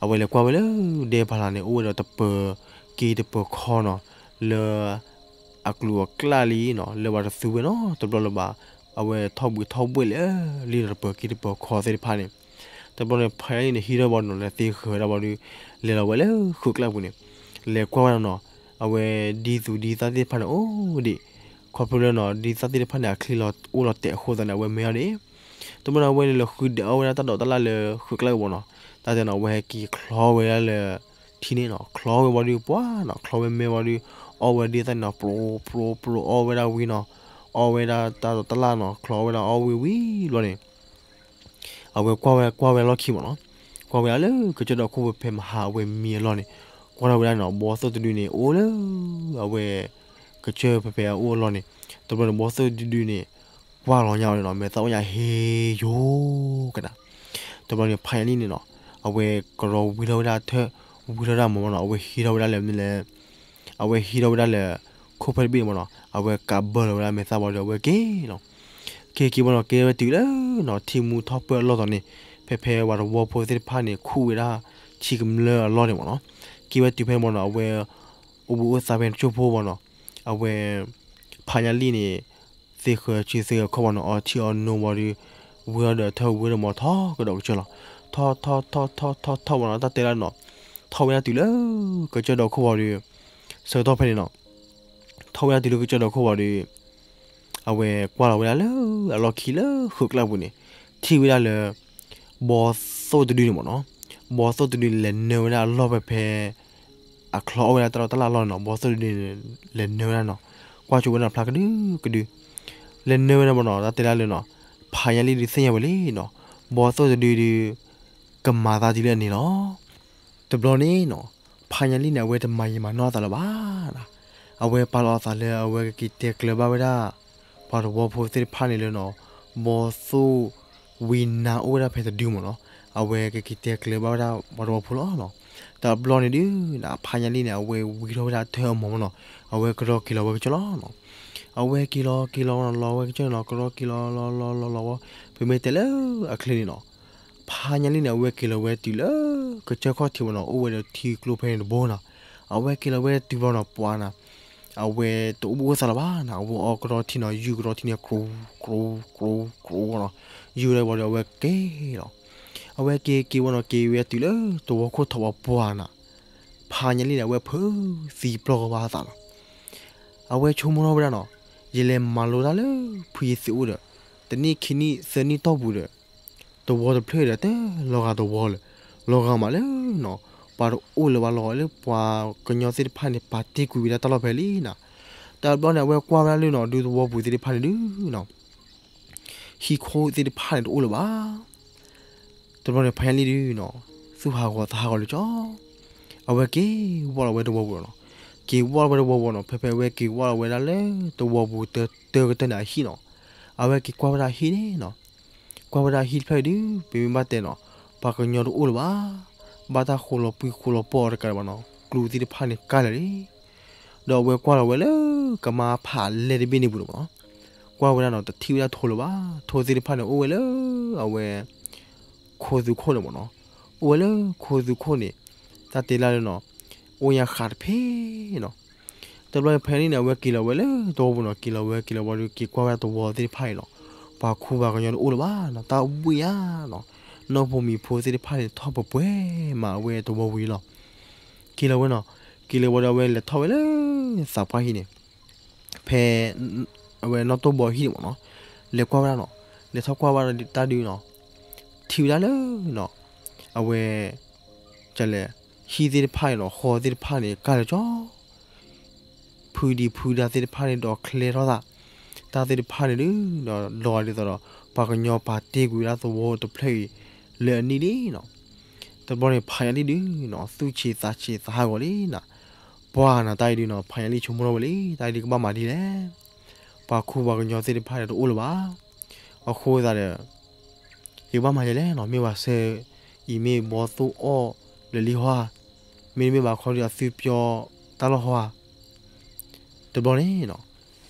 အဝဲလဲၤကွၢ်ဝဲလၢဒဲဖးလးန့ၣ် အိၣ်ဝဲဒီးတပၢၤက့တပၢၤခီနီၤ, လၢအကျိၤအကျါလံနီၤ, လၢပှၤတသူဝဲနီတဘျီလၢၤဘၣ်. အဝဲထီၣ်ဘှံးထီၣ်ဘှဲၣ်လံလံဒီး တပၢၤက့တပၢၤခီသ့ၣ်တဖၣ်န့ၣ်. တဘျီန့ၣ် ဖါညါလံၣ်န့ၣ် ဟံးထီၣ်ဘၣ်ဒီး လဲၤသ့ဃၢၤဝဲဒၣ်ဘၣ်ဒီး လဲၤလီၤဝဲလၢဃုာ်ကျါပူၤန့ၣ်, လဲၤကွၢ်ဝဲဒၣ်နီၤ, အဝဲဒ်သူၣ်ဒ်သးသ့ၣ်တဖၣ်န့ၣ် အိၣ်ဒံး, ခီဖျိလၢနီၤ ဒ်သးသ့ၣ်တဖၣ်န့ၣ် အချံလီၤအိၣ်လီၤတဲာ်အဃိသတးန့ၣ် အဝဲမ့ၢ်အီၤဒံး. တဘျီန့ၣ် အဝဲန့ၣ်လဲၤဃုဒဲးအီၣ်ဝဲဒၣ်တၢ်ဒိးတၢ်လၣ်လၢဃုာ်ကျါပူၤနီၤ, တၢ်တဲနီၤ အဝဲဟဲက့ၤချီဝဲဒၣ်လၢထံန့ၣ်နီၤ, ချီဝဲဘၣ်ဒီးပှၤနီၤ, ချီဝဲမ့ၢ်ဘၣ်ဒီး အီၣ်ဝဲဒ်သးန့ၣ်နီၤ, ပျိပျိပျိအီၣ်ဝဲဒၣ်ဝံၤနီၤ, အီၣ်ဝဲဒၣ်တၢ်ဒိးတၢ်လၣ်နီၤ, ချီဝဲဒၣ်အီၣ်ဝံၤဝံၤဘျီန့ၣ် အဝဲကွၢ်ဝဲကွၢ်ဝဲလီၢ်ခံမ့ၢ်နီၤ, ကွၢ်ဝဲဒၣ်လၢကစၢၢ်ဒီခိၣ်ဖဲမဟါအဝဲမံအလီၢ်န့ၣ်, ကွၢ်ထီၣ်ဝဲဒၣ်နီၤ ဘီသိၣ်တဒုန့ၣ် အိၣ်လၢ အဝဲ ကစၢၢ်ဖဲဖဲအအိၣ်အလီၢ်န့ၣ်. တဘျီန့ၣ် ဘီသိၣ်တဒုန့ၣ် ကွၢ်လီၤညါအီၤန့ၣ်နီၤ, မဲာ်သၣ်အိၣ်ညါဟ့ယိၤကဒါ. တဘျီန့ၣ် ဖါညါလံၣ်န့ၣ်နီၤ, အဝဲကရီဝံထီၣ်ဝဲဒၣ်ထၢၣ်, ဝံထီၣ်ဝဲဒၣ်မ့ၢ်နီၤ, အဝဲဟံးထီၣ်ဝဲဒၣ်လၢမနုၤလဲၣ်, အဝဲဟံးထီၣ်ဝဲဒၣ်လၢ ခိၣ်ဖျီၣ်တဘ့ၣ်န့ၣ်မ့ၢ်နီၤ, အဝဲကးဘၢလီၤဝဲဒၣ်မဲာ်သၣ်ဘၣ်ဒီး အဝဲက့ၤလီၤ. က့ၤက့ၤဘၣ်နီၤ, က့ၤဝဲတုၤလၢနီၤ ထံမူထီၣ်ပၢၢ်အလီၢ်တီၤန့ၣ်, ဖဲဖဲပှၤတဝီဖိသ့ၣ်တဖၣ်န့ၣ် ခူၣ်ဝဲဒၣ်ထံကမျၢၢ်အလီၢ်န့ၣ်မ့ၢ်နီၤ. က့ၤဝဲတုၤဖဲန့ၣ်မ့ၢ်နီၤ, အဝဲ အိၣ်ဘှံးအိၣ်သါဖဲန့ၣ်တစိၢ်ဖိဘၣ်နီၤ, အဝဲ ဖါညါလံၣ်န့ၣ် သ့ဃၢၤဆံသ့ဃၢၤခီၣ်ဘၣ်နီၤ, အီထံအီနိဘၣ်ဒီး ဝံထီၣ်ဒီးထၢၣ်ဝံဒီးမ့ၢ်ထီၣ်ကဒီးကစၢၢ်လီၤ. ထီၣ်ထီၣ်ထီၣ်ထီၣ်ထီၣ်ထီၣ်ဘၣ်နီၤ, တၢ်တဲဒၣ်နီၤ, ထီၣ်ဝဲဒၣ်တုၤလၢကစၢၢ်ဒီခိၣ်ဘၣ်ဒီး ဆၢကတီၢ်ဖဲန့ၣ်နီၤ, ထီၣ်ဝဲဒၣ်တုၤလၢကစၢၢ်ဒီခိၣ်ဘၣ်ဒီး အဝဲကွၢ်လီၤဝဲဒၣ်လၢအလီၢ်ခံလၢဃုာ်ကျါပူၤန့ၣ်, ထံၣ်ဝဲဒၣ်လၢ ဘီသိၣ်တဒုန့ၣ်မ့ၢ်နီၤ, ဘီသိၣ်တဒုန့ၣ် လဲၤနၢဝဲဒၣ်အလီၢ်ဖဲဖဲ အချီအီၣ်ဝဲဒၣ်တၢ်ဒိးတၢ်လၣ်အလီၢ်န့ၣ်နီၤ, ဘီသိၣ်တဒုန့ၣ် လဲၤနၢဝဲဒၣ်နီၤ, ကွၢ်ဆိဝဲဒၣ်ဖျါကဒုကဒု, လဲၤနၢဝဲဒၣ်မ့ၢ်နီၤ, တၢ်တဲဒၣ်လၢနီၤ, ဖါညါလံၣ်ဒုးသ့ၣ်ညါဝဲလံနီၤ, ဘီသိၣ်တဒုဒုး ကမၤသးဒ်လဲၣ်န့ၣ်လီၤ. တဘျီန့ၣ်နီၤ, ဖါညါလံၣ်န့ၣ် အဝဲတမၤယံာ်မၤနီၢ်အသးလၢၤဘၣ်နီၤ, အဝဲပာ်လီၤအသးလၢအဝဲကက့ၤတဲကျၢၤဘၣ်ဝဲဒၣ် ပှၤတဝီဖိသ့ၣ်တဖၣ်န့ၣ်လၢနီၤ, ဘီသိၣ်ဝံနါအိၣ်ဝဲဒၣ်ဖဲတဒုမ့ၢ်နီၤ, အဝဲကက့ၤတဲကျၢၤဘၣ်ဝဲဒၣ်ပှၤတဝီဖိလီၤနီၤ. တဘျီန့ၣ်ဒုးနီၤ, ဖါညါလံၣ်န့ၣ် အဝဲဝံထီၣ်ဝဲဒၣ်ထၢၣ်အမီၤမ့ၢ်နီၤ, အဝဲကရီက့ၤလီၤဝဲကစၢၢ်လီၤနီၤ. အဝဲက့ၤလီၤက့ၤလီၤနီၤ, လီၤဝဲကစၢၢ်န့ၣ်နီၤ, ကရီက့ၤလီၤလီၤလီၤလီၤလီၤဝဲ, ပမ့ၢ်တဲလၢအချ့န့ၣ်နီၤ, ဖါညါလံၣ်န့ၣ် အဝဲက့ၤလီၤဝဲတုၤလၢ ကစၢၢ်ခီၣ်ထံးဝဲနီၤ, အိၣ်ဝဲဒီးထံကျိဖဲန့ၣ်တဘိနီၤ. အဝဲက့ၤလီၤဝဲတုၤဘျီနီၤ, ပှၤနီၤ, အဝဲတအိၣ်ဘှံးအိၣ်သါလၢၤဘၣ်နီၤ, အဝဲအီကရီထံနီၤ, ယူၤကရီထံန့ၣ် ကြိၤ ကြိၤ ကြိၤ ကြိၤနီၤ, ယူၤဒီးဝံၤဒီး အဝဲက့ၤလီၤ. အဝဲက့ၤက့ၤဝဲနီၤ, က့ၤဝဲတုၤလၢတဝီခိၣ်ထီၣ်ဘၣ်ပှၤနီၤ, ဖါညါလံၣ်န့ၣ် အဝဲဖုးသံပျီၢ်ကဘၣ်အသးလီၤ. အဝဲဆိကမိၣ်ထီၣ်ဝဲဒၣ်နီၤ, ယလဲၤမၤလိတၢ်လၢဖုယသံးအိၣ်ဒီး တနံၣ်ခံနံၣ်သၢနံၣ်တီၢ်ပူၤဒီး တဝီတဖျၢၣ်ဒီး တလီၤဂာ်တဝီလၢၤ, လီၤဂာ်မးလၢနီၤ, ပှၤတအိၣ်လၢၤဘၣ်, လီၤဂာ်လၢပှၤကညီသ့ၣ်တဖၣ်န့ၣ် ပာ်တ့ၢ်ကွံာ်ဝဲဒၣ်တၢ်လီၢ်ဖဲလံနီၤ. တဘျီန့ၣ် အဝဲကွၢ်ဝဲဒၣ်လၢနီၤ, ဒူသဝီပူၤသ့ၣ်တဖၣ်န့ၣ်ဒုးနီၤ, ဟံၣ်ခိၣ်သ့ၣ်တဖၣ်န့ၣ် တအိၣ်လၢၤဘၣ်. တဘျီန့ၣ် ဖါညါလံၣ်ဒုးနီၤ, သူၣ်ဟးဂီၤသးဟးဂီၤလၢကၠီ, အဝဲက့ၤဝီၢ်လီၤဝဲတဝီပူၤလီၤနီၤ. က့ၤဝီၢ်လီၤဝဲတဝီပူၤနီၤ, ဖဲဖဲအဝဲက့ၤဝီၢ်လီၤဝဲဒၣ်လၢတဝီပူၤတၢၢ်ကတၢၢ်န့ၣ်အဟံၣ်နီၤ, အဝဲက့ၤကွၢ်ဝဲဒၣ်ဟံၣ်န့ၣ်နီၤ, ကွၢ်ဝဲဒၣ်ဟံၣ်တဖျၢၣ်အံၤဒုး ပမ့ၢ်ဘၣ်တဲနီၤ, ပှၤကညီတအိၣ်လၢၤဘၣ်. ဘၣ်တၢ်ဃိလီၤပှံၢ်ဃိလီၤပီၢ်အီၤတကးဒံးဘၣ်နီၤ, ကျူသ့ၣ်တဖၣ်န့ၣ်ကၢ်လၢာ်လံ. ဒီးအဝဲကွၢ်လီၤဝဲလၢကမါဖးလဲၢ်တဘ့ၣ်န့ၣ်ပူၤလီၤနီၤ, ကွၢ်ဝဲဒၣ်နီၤ, တထံၣ်ဝဲဒၣ်ထိလၢၤဘၣ်. ထိသ့ၣ်တဖၣ်န့ၣ် အိၣ်ဝဲလၢအဝဲ ခိသုးခိၣ်န့ၣ်မ့ၢ်နီၤ, အိၣ်ဝဲလၢခိသုးခိၣ်န့ၣ်, တၢ်တဲလၢနီၤ, အိၣ်ညါဃးတဖ့နီၤ. တဘျီဖဲန့ၣ်န့ၣ် အဝဲက့ၤလီၤဝဲလၢတဝီပူၤနီၤ, က့ၤလီၤဝဲက့ၤလီၤဝဲဒီး က့ၤကွၢ်ဝဲဒၣ်တဝီသ့ၣ်တဖၣ်အံၤနီၤ, ပှၤခူပှၤကညီတအိၣ်လၢၤဘၣ်နီၤ, တၢ်ဘှံးညါနီၤ, နီၢ်ဖိမံၤဖိသ့ၣ်တဖၣ်န့ၣ် ထီၣ်ပှဲၤပှဲၤမးအဝဲတဝီပူၤအံၤလီၤ. က့ၤလီၤဝဲနီၤ, က့ၤလီၤဝဲဒီး အဝဲလဲၤထီၣ်ဝဲလၢသးပှၢ်ဟံၣ်န့ၣ် ဖဲ အဝဲနီၢ်တိၢ်ဘီဟံၣ်န့ၣ်မ့ၢ်နီၤ, လဲၤကွၢ်ဝဲဒၣ်နီၤ, လဲၤထီၣ်ကွၢ်ဝဲဒၣ်တၢ်ဒုးနီၤ, ထံၣ်ဝဲဒၣ်လၢနီၤ, အဝဲ လဲၣ်, ဟံၣ်သ့ၣ်တဖၣ်န့ၣ်နီၤ, ဃီသ့ၣ်တဖၣ်န့ၣ် ကၢ်လၢာ်ကၠီ, ဖုဒံဖုဒါသ့ၣ်တဖၣ်န့ၣ် ဒီးချဲထီၣ်သး, တၢ်သ့ၣ်တဖၣ်န့ၣ်ဒုးနီၤ, ဒီးဒ်သိးဒီး ပှၤကညီပာ်တ့ၢ်ကွံာ်ဝဲဒၣ်သဝီတဖျၢၣ်အံၤ လၢအနံၣ်လံနီၤ. တဘျီန့ၣ် ဖါညါလံၣ်ဒုးနီၤ, သူၣ်ဆံးသးဆံးသးဟးဂီၤလံနီၤ. ပှၤနီၤ တၢ်အံၤဒုးနီၤ, ဖါညါလံၣ်ဆိကမိၣ်ထီၣ်ဝဲလံ, တၢ်အံၤဒုးကဘၣ်မၤဒ်လဲၣ်. ပှၤခူပှၤကညီသ့ၣ်တဖၣ်န့ၣ် တအိၣ်လၢၤဘၣ်. အဃိသတးဒီး ယကဘၣ်မၤယဲလဲၣ်နီၤ, မ့ၢ်ဝဲဆၢအံၤမ့ၢ်ဘီသိၣ်အီၣ်လၢာ်လံဟီဧါ, မ့တမ့ၢ်ဘၣ်ခီဒီးအသုပျီတၢ်လီၢ်ဟီဧါ. တဘျီန့ၣ်နီၤ,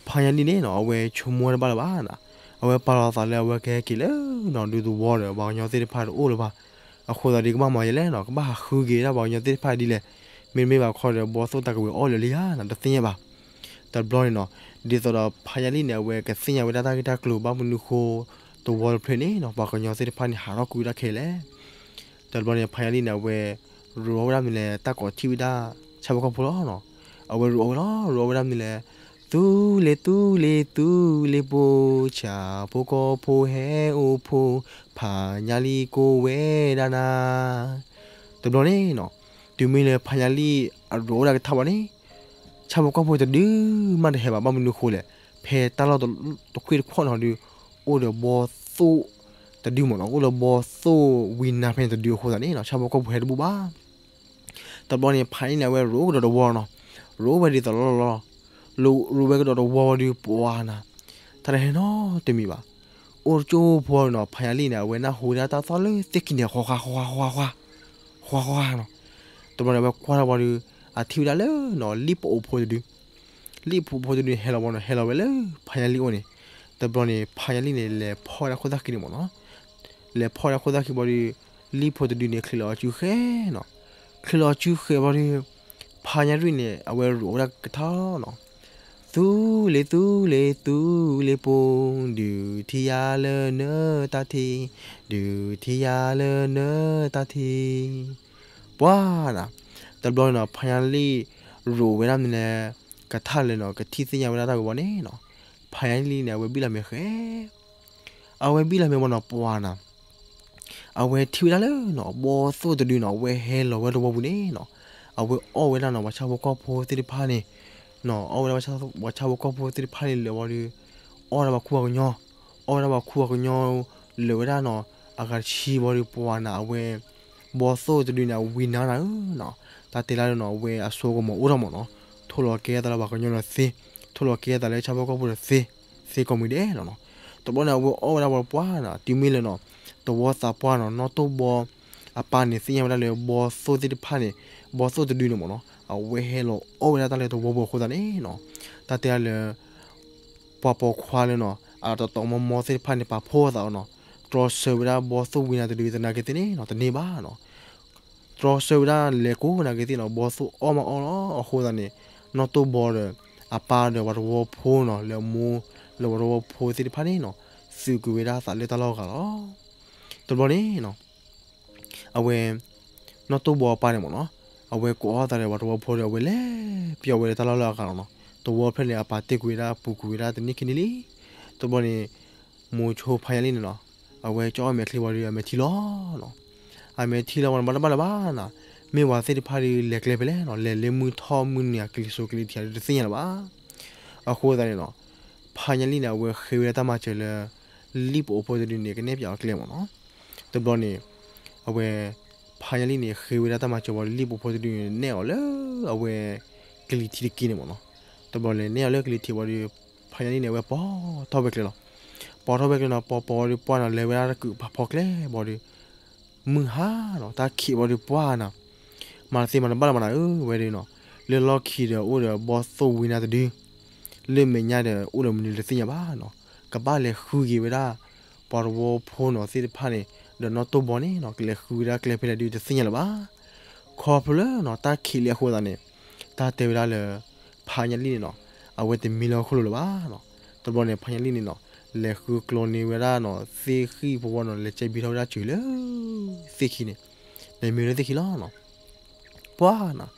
ဖါညါလံၣ်န့ၣ်နီၤ အဝဲဆိကမိၣ်တဘၣ်လၢၤဘၣ်နီၤ, အဝဲပာ်လီၤသးလၢအဝဲကဟဲက့ၤလၢနီၤ ဒူသဝီဒီးပှၤကညီသ့ၣ်တဖၣ်တအိၣ်လၢၤဘၣ်. အဃိသတးဒီး ကဘၣ်မၤယဲလဲၣ်နီၤ, ကဘၣ်ဟးဃုက့ၤဒၣ်ပှၤကညီသ့ၣ်တဖၣ်ဒ်လဲၣ်, မ့တမ့ၢ်ဘၣ်ခီဒီး ဘီသိၣ်တၢ်ကဝံၤအီၣ်လၢာ်လံဧါနီၤ တသ့ၣ်ညါဘၣ်. တဘျီန့ၣ်နီၤ, ဒ်သိးဒီးဖါညါလံၣ်န့ၣ် အဝဲကသ့ၣ်ညါဝဲဒၣ်တၢ်ဂ့ၢ်တၢ်ကျိၤ ဘၣ်မနုၤဃိ သဝီတဖျၢၣ်န့ၣ်နီၤ ပှၤကညီသ့ၣ်တဖၣ်န့ၣ် ဟးထီၣ်ကွံာ်ဝဲဒၣ်ခဲလၢာ်. တဘျီန့ၣ် ဖါညါလံၣ်န့ၣ် အဝဲရိးဝဲဒၣ်မနုၤလဲၣ် တၢ်ကိးထံၣ်ဝဲဒၣ်ဆၣ်ဖိကီၢ်ဖိလီၤနီၤ. အဝဲရိးအီၣ်ဝဲလီၤ, ရိးအီၣ်ဝဲဒၣ်မနုၤလဲၣ်, သူလ့ၤသူလ့ၤသူလ့ၤပူၤ, ဆၣ်ဖိကီၢ်ဖိဟဲအိၣ်ဖိ, ဖါညါလံၣ်ကိးဝဲဒၣ်နၤ. တဘျီန့ၣ်နီၤ, တုၤမ့ၢ်လၢဖါညါလံၣ်အရိးဝဲဒၣ်ကထါဘၣ်န့ၣ် ဆၣ်ဖိကီၢ်ဖိတဒုမးတဟဲဘၣ်, ဘၣ်မနုၤဃိလဲၣ်, ဖဲတၢ်လီၢ်တခွ့ၣ်တခီၣ်နီၤဒုး အိၣ်ဒီးဘီသိၣ်တဒုမ့ၢ်နီၤ, အိၣ်ဒီးဘီသိၣ်ဝံနါဖဲန့ၣ်တဒုအဃိသတးန့ၣ်နီၤ ဆၣ်ဖိကီၢ်ဖိဟဲတဘူၣ်ဘၣ်. တဘျီန့ၣ် ဖါညါလံၣ်န့ၣ် အဝဲရိးကဒီးတဝီနီၤ, ရိးဝဲဒ်သိးလီၤလီၤလီၤ, ရိးဝဲကဒီးတဝီဝံၤဒီး ပှၤနၤ, တၢ်တဟဲနီတမံၤဘၣ်. အိၣ်တကၠိဖိနီၤ ဖါညါလံၣ်န့ၣ် အဝဲနၢ်ဟူဝဲဒၣ်တၢ်သီၣ်လၢသ့ၣ်ခံန့ၣ် ဃီဃီ ဃီဃီ ဃီဃီ ဃီဃီနီၤ. တဘျီန့ၣ် အဝဲကွၢ်ထီၣ်ဝံၤဒီး အထံၣ်ဝဲဒၣ်လၢနီၤ လံၣ်ဖိအိၣ်ဖိတဒု လံၣ်ဖိအိၣ်ဖိတဒုန့ၣ် ဟဲလီၤဝံၤနီၤ ဟဲလီၤဝဲလၢဖါညါလံၣ်အအိၣ်န့ၣ်. တဘျီန့ၣ် ဖါညါလံၣ်န့ၣ် လဲၤဖီၣ်ဝဲဒၣ်ခိၣ်သၣ်ခံန့ၣ်မ့ၢ်နီၤ, လဲၤဖီၣ်ဝဲဒၣ်ခိၣ်သၣ်ခံဝံၤဒီး လံၣ်ဖိတဒုန့ၣ် ချံးလီၤအစုဃဲနီၤ, ချံးလီၤအစုဃဲဝံၤဒီး ဖါညါလံၣ်န့ၣ် အဝဲရိးဝဲဒၣ်ကထါလီၤနီၤ. သူလ့ၤသူလ့ၤသူလ့ၤပူၤ, ဒုးထံယၤလၢနတၢ်ထံး, ဒုးထံယၤလၢနတၢ်ထံး. ပှၤနၤ, တဘျီန့ၣ်နီၤ ဖါညါလံၣ်ရိးဝဲဒၣ်မနုၤလဲၣ် ကထါလဲၣ်နီၤ ကထံၣ်သ့ၣ်ညါဝဲဒၣ်တၢ်ဂ့ၢ်ဝံၤန့ၣ်နီၤ, ဖါညါလံၣ်န့ၣ် အဝဲဘံၣ်လီၤမဲာ်ဃဲ အဝဲဘံၣ်လီၤမဲာ်ဝံၤနီၤ ပှၤနၤ, အဝဲထံၣ်ဝဲဒၣ်လၢနီၤ ဘီသိၣ်တဒုနီၤ အဝဲဟဲလီၤဝဲတဝီပူၤန့ၣ်နီၤ, အဝဲအီၣ်ဝဲဒၣ်နီၤ ပှၤဆၣ်ဖိကီၢ်ဖိသ့ၣ်တဖၣ်န့ၣ်, နီၤ အီၣ်ဝဲဒၣ်ပှၤဆၣ်ဖိကီၢ်ဖိသ့ၣ်တဖၣ်န့ၣ်လၢာ်ဝံၤဒီး အီၣ်ဝဲဒၣ်ပှၤခူပှၤကညီ, အီၣ်ဝဲဒၣ်ပှၤခူပှၤကညီ လၢာ်ဝဲဒၣ်နီၤ အဂၤတဆံဝံၤဒီး ပှၤနၤ အဝဲ ဘီသိၣ်တဒုန့ၣ် အဝံနါနၤဧၢနီၤ, တၢ်တဲလၢနီၤ အဝဲအစိကမီၤအိၣ်ထီၣ်မ့ၢ်နီၤ, ထိၣ်လီၤကဲသးလၢပှၤကညီဒီးသ့, ထိၣ်လီၤကဲသးလၢဆၣ်ဖိကီၢ်ဖိဒီးသ့, သ့ကိးမံၤဒဲးလီၤနီၤ. တဘျီန့ၣ် အဝဲအီၣ်ဝဲဒၣ်ဝံၤပှၤနၤ တုၤမ့ၢ်လၢနီၤ တဝီသးပှၢ်နီၤ နီၣ်တိၢ်ဘီအပၢ်န့ၣ် သ့ၣ်ညါဝဲဒၣ်လၢဘီသိၣ်သ့ၣ်တဖၣ်န့ၣ်, ဘီသိၣ်တဒုန့ၣ်မ့ၢ်နီၤ အဝဲဟဲလီၤအီၣ်ဝဲဒၣ်တၢ်လၢတဝီပူၤအဃိသတးန့ၣ်နီၤ, တၢ်တဲဒၣ်လၢ ပှၤပိာ်ခွါလၢနီၤ အတတီၤမီမီသ့ၣ်တဖၣ်န့ၣ် ပာ်ဖှိၣ်အသးအီၤနီၤ, တြီဆၢဝဲဒၣ်ဘီသိၣ်ဝံနါတဒုသနာ်က့သ့ၣ်န့ၣ်နီၤ တန့ၢ်ဘၣ်နီၤ. တြီဆၢဝဲဒၣ်လဲၤကိးနာ်က့သ့ၣ်နီၤ ဘီသိၣ်အီၣ်မးအီၣ်လီၤ. အဃိသတးန့ၣ် နီၣ်တိၢ်ဘီဒီးအပၢ်ဒီးပှၤတဝီဖိနီၤ လၢအမိၢ်လၢပှၤတဝီဖိသ့ၣ်တဖၣ်န့ၣ်နီၤ သုးကွံာ်ဝဲဒၣ်သးလၢတၢ်လီၢ်အဂၤလီၤ. တဘျီန့ၣ်နီၤ အဝဲ နီၣ်တိၢ်ဘီအပၢ်န့ၣ်မ့ၢ်နီၤ အဝဲကိးအီၣ်သးဒီးပှၤတဝီဖိဒီး အဝဲလဲၤပျီဝဲလၢတၢ်လီၢ်လၢအဂၤလီၤနီၤ. တဝီဖျၢၣ်န့ၣ် အပၢ်တ့ၢ်ကွံာ်ဝဲဒၣ်ပူၤကွံာ်ဝဲဒၣ်တနံၣ်ခံနံၣ်လံ. တဘျီန့ၣ် မိၤဆိဖါညါလံၣ်န့ၣ်နီၤ အဝဲကၠီအီၣ်မဲာ်ချံဝံၤဒီး အမဲာ်ထံလီၤနီၤ. အမဲာ်ထံလီၤဝံၤန့ၣ် ဘၣ်တဘၣ်လၢၤဘၣ်နီၤ မ့ၢ်ဝဲသ့ၣ်တဖၣ်ဒီးလဲၤကျဲဖဲလဲၣ်နီၤ လဲၤလၢမုၢ်ထီၣ်မုၢ်နုာ်ကလံၤစိးကလံၤထံးဒီးတသ့ၣ်ညါလၢၤဘၣ်. အဃိသတးန့ၣ်နီၤ ဖါညါလံၣ်န့ၣ် အဝဲဃ့ဝဲဒၣ်တၢ်မၤစၢၤလၢ လံၣ်ပအိၣ်ဖိတဒုန့ၣ် ကနဲၣ်ပၠးအီၤကျဲမ့ၢ်နီၤ. တဘျီန့ၣ် အဝဲ ဖါညါလံၣ်န့ၣ် ဃ့ဝဲဒၣ်တၢ်မၤစၢၤဝံၤဒီး လံၣ်ပအိၣ်ဖိတဒုန့ၣ် နဲၣ်အီၤလၢ အဝဲ ကလံၤထံးတက့ၢ်န့ၣ်မ့ၢ်နီၤ. တဘျီန့ၣ် နဲၣ်အီၤလၢကလံၤထံးဝံၤဒီး ဖါညါလံၣ်န့ၣ် အဝဲပိာ်ထီၣ်ဝဲကျဲလီၤ. ပိာ်ထီၣ်ဝဲကျဲနီၤ ပိာ်ပိာ်ဝံၤဒီး ပှၢ်နီၤ လဲၤဝဲဒၣ်တၢ်ကုးပာ်ဖီကျဲဝံၤဒီး မုၢ်ဟါနီၤ တၢ်ခံးဝံၤဒီးပှၢ်နၤ မၤတသ့မၤတဘၣ်လၢၤမးနၤဧၢ ဝဲဒၣ်နီၤ. လၢလီၢ်ခံဒီးအိၣ်ဒီးဘီသိၣ်ဝံနါတဒု လၢမဲာ်ညါဒီးအိၣ်ဒီးမနုၤတသ့ၣ်ညါဘၣ်နီၤ. ကဘၣ်လဲၤဃုက့ၤဝဲဒၣ် ပှၤတဝီဖိနီၤသ့ၣ်တဖၣ်န့ၣ် ဒီးနီၣ်တိၢ်ဘီန့ၣ်နီၤ ကလဲၤဃုဝဲဒၣ်ကျဲဖဲလဲၣ်ဒုးတသ့ၣ်ညါလၢၤဘၣ်. ခီဖျိလၢနီၤ တၢ်ခံးလံအဃိသတးန့ၣ် တၢ်တဲဝဲဒၣ်လၢ ဖါညါလံၣ်န့ၣ်နီၤ အဝဲတမံလၢဟီၣ်ခိၣ်လိၤလၢၤဘၣ်နီၤ. တဘျီန့ၣ် ဖါညါလံၣ်န့ၣ်နီၤ လဲၤဃုကျိန့ၢ်ဝဲဒၣ်နီၤ သ့ၣ်ဃံၣ်ဖိဝီနီၤ လဲၤကဲဘံထီၣ်ဝဲဒၣ်စၢၤလၢ သ့ၣ်ခံန့ၣ် လဲၤမံလၢသ့ၣ်ခံလီၤနီၤ. ပှၢ်နၤ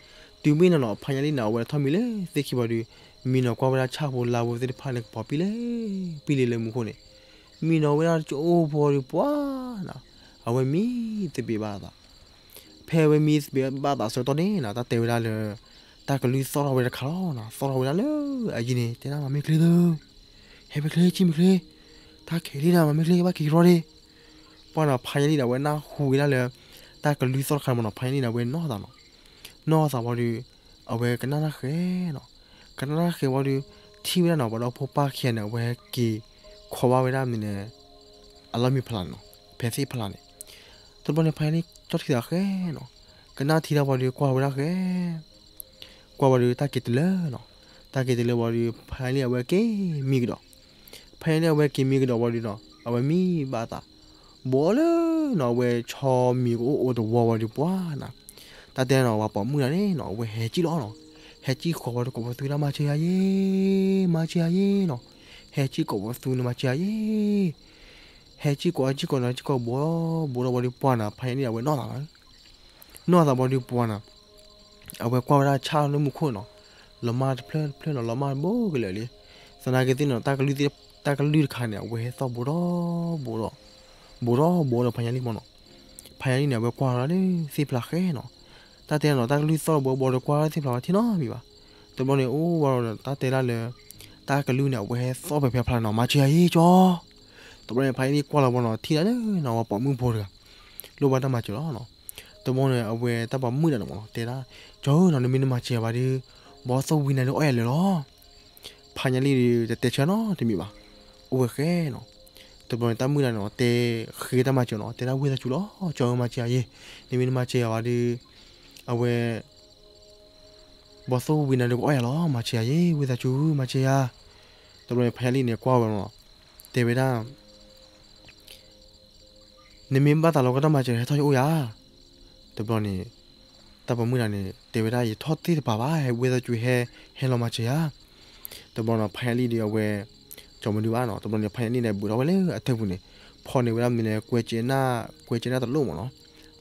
တုၤမ့ၢ်နီၤနီၤ ဖါညါလံၣ်န့ၣ် အဝဲထီၣ်မံလၢသ့ၣ်ခံဘၣ်ဒီး မံနီၤကွၢ်ဝဲဒၣ်ဆၣ်ဖိလါဖိသ့ၣ်တဖၣ်န့ၣ် ကပီၤပံၣ်လဲၣ် ပံၣ်လံလၢမူခိၣ်န့ၣ် မံနီၤဝဲဒၣ်တကၠိဖိဒီးပှၢ်နၤ အဝဲမံသပ့ၤဘၣ်အသး ဖဲအဝဲမံသပ့ၤဘၣ်အသးအဆၢကတီၢ်န့ၣ်နီၤ တၢ်တဲဝဲဒၣ်လၢ တၢ်ကလုၢ်သီၣ်ထီၣ်ဝဲတခါလီၤနီၤ သီၣ်ထီၣ်ဝဲဒၣ်လၢအယံၤန့ၣ် တဲဒၣ်မၤမ့ၢ်ချ့သု ဟဲမ့ၢ်ချ့ ဆံၣ်မ့ၢ်ချ့ တၢ်ခံးလံနၤ မၤမ့ၢ်ချ့ ကဘၣ်က့ၤကရီဒီး ပှၢ်နၤ ဖါညါလံၣ်န့ၣ် အဝဲနၢ်ဟူဝဲဒၣ်လၢ တၢ်ကလုၢ်သီၣ်တခါန့ၣ်မ့ၢ်နီၤ ဖါညါလံၣ်န့ၣ် အဝဲနီၢ်သးနီၤ နီၢ်သးဝံၤဒီး အဝဲကနၣ်တၢ်ဃဲၤနီၤ ကနၣ်တၢ်ဃဲၤဝံၤဒီး ထံၣ်ဝဲဒၣ်နီၤ ပှၤဒီဖိပၢ်ခံဂၤန့ၣ် အဝဲဟဲက့ၤခိးဘၣ်ဝဲဒၣ်မနုၤန့ၣ် အလီၢ်မံဖီလာ်န့ၣ်နီၤ, ဖဲသ့ၣ်ဖီလာ်န့ၣ်. တဘျီန့ၣ် ဖါယါလံၣ်ကၠီၣ်ထံသးဃဲနီၤ, ကနၣ်ထံတၢ်ဝံၤဒီးကွၢ်ဝဲဒၣ်ဃဲ, ကွၢ်ဝံၤဒီးတၢ်က့ၤတလၢနီၤ, တၢ်က့ၤတလၢဝံၤဒီး ဖါယါလံၣ်အဝဲက့ၤမံကဒီး, ဖါယါလံၣ်အဝဲက့ၤမံကဒီးဝံၤဒီးနီၤ အဝဲမံဘၣ်အသး ဘီလၢနီၤ အဝဲဆီမံၤကအိၣ်အိၣ်တဝီဝံၤဒီး ပှၤနၤ, တၢ်တဲနီၤ ပှၤပိာ်မုၣ်နၤန့ၣ်နီၤ အဝဲဟဲကံၣ်လီၤနီၤ, ဟဲကံၣ်ဃီၤဝံၤဒီးကိးပသူတၢ် မၤစၢၤယၤယ့, မၤစၢၤယၤယ့နီၤ, ဟဲကံၣ်ကိးပသူန့ၣ် မၤစၢၤယၤယ့, ဟဲကံၣ်ကိး ဟဲကံၣ်ကိးနီၤ ဟဲကံၣ်ကိးဘီ ဘီဒီးဝံၤဒီးပှၤနၤ ဖါယါလံၣ်အဝဲနီၢ်သးနီၤ, နီၢ်သးဝံၤဒီးပှၤနၤ အဝဲကွၢ်ဝဲဒၣ်ဆၣ်လၢမူခိၣ်နီၤ, လီၤမၢ်တဖျၢၣ်တဖျၢၣ်နီၤ လီၤမၢ်တဘိကလဲာ်လံ, သနာ်က့သ့ၣ်နီၤ တၢ်ကလုၢ်တခါန့ၣ် အဝဲဟဲသီၣ်ဘိဒီးဘိဒီး, ဘိဒီးဘိဒီးဖါယါလံၣ်မနီၤ, ဖါယါလံၣ်န့ၣ် အဝဲကွၢ်လီၤဒၣ်လၢသ့ၣ်ဖျါဃဲနီၤ, တၢ်တဲနီၤ တၢ်ကလုၢ်သီၣ်ဘိဘိဒီးကွၢ်လီၤသ့ၣ်ဖျါဝဲထံၣ်နီတမံၤဘၣ်, တဘျီန့ၣ် အိၣ်ဝဲဒီးတၢ်တဲဒၣ်လၢ တၢ်ကလုၢ်န့ၣ် အဝဲဟဲသီၣ်ဖဲဖဲဖျါနီၤ မၤစၢၤယၤယ့ကၠီ, တဘျီန့ၣ် ဖါယါလံၣ်ကွၢ်လီၤဘီနီၤ ထံၣ်ဒၣ်လၢနီၤ ပှၤပိာ်မုၣ်ဖိတဂၤ လိၣ်ဘၣ်တၢ်မၤစၢၤလီၤနီၤ, တဘျီန့ၣ် အဝဲတၢ်ပိာ်မုၣ်ဒၣ်န့ၣ်မနီၤ တဲဒၣ် ကၠီဧၢနီၤ နမ့ၢ်နမၤစၢၤယၤဘၣ်ဒီး ဘီသိၣ်ဝံနၤဒုးအီၣ်ယၤလၢာ်လီၤ ဖါယါလံၣ်ဒီး တတဲဆၢနီတမံၤဘၣ်, အိၣ်ဝဲဃဲနီၤ, တဘျီန့ၣ် တၢ်မုၣ်ဒၣ်န့ၣ်နီၤ တဲဃ့တၢ်မၤစၢၤနီၤ တဲဒၣ်ဝ့ၢ်သးစူၤလီၤ ကၠီဧၢ မၤစၢၤယၤယ့, နမ့ၢ်နမၤစၢၤယၤဘၣ်ဒီး အဝဲ ဘီသိၣ်ဝံနၤဒုးကအီၣ်ယၤလီၤ မၤစၢၤယၤယ့ ဝ့ၢ်သးစူၤ မၤစၢၤယၤ, တဘျီန့ၣ် ဖါယါလံၣ်န့ၣ်ကွၢ်ဝဲနီၤ တဲဝဲဒၣ် နမ့ၢ်ဘၣ်သးလီၤကီတၢ်မၤစၢၤ ဟဲထီၣ်ယအိၣ်ယၤ, တဘျီန့ၣ် တၢ်ပိာ်မုၣ်ဒၣ်န့ၣ် တဲဝဲဒၣ် ယထီၣ်သ့ၣ်တပၤဘၣ် ဟဲဝ့ၢ်သးစူၤ ဟဲ ဟဲလီၤမၤစၢၤယၤ, တဘျီနီၤ ဖါယါလံၣ်ဒီးအဝဲ ကၠီမဒုဘၣ်နီၤ တဘျီန့ၣ် ဖါယါလံၣ်န့ၣ် ဘူးထီၣ်ဝဲလၢအထၢၣ်ပူၤန့ၣ် ဖီၣ်န့ၢ်ဝဲဒၣ်မနုၤလဲၣ် ကွဲးကဲနၢ် ကွဲးကဲနၢ်တလိၣ်မနီၤ,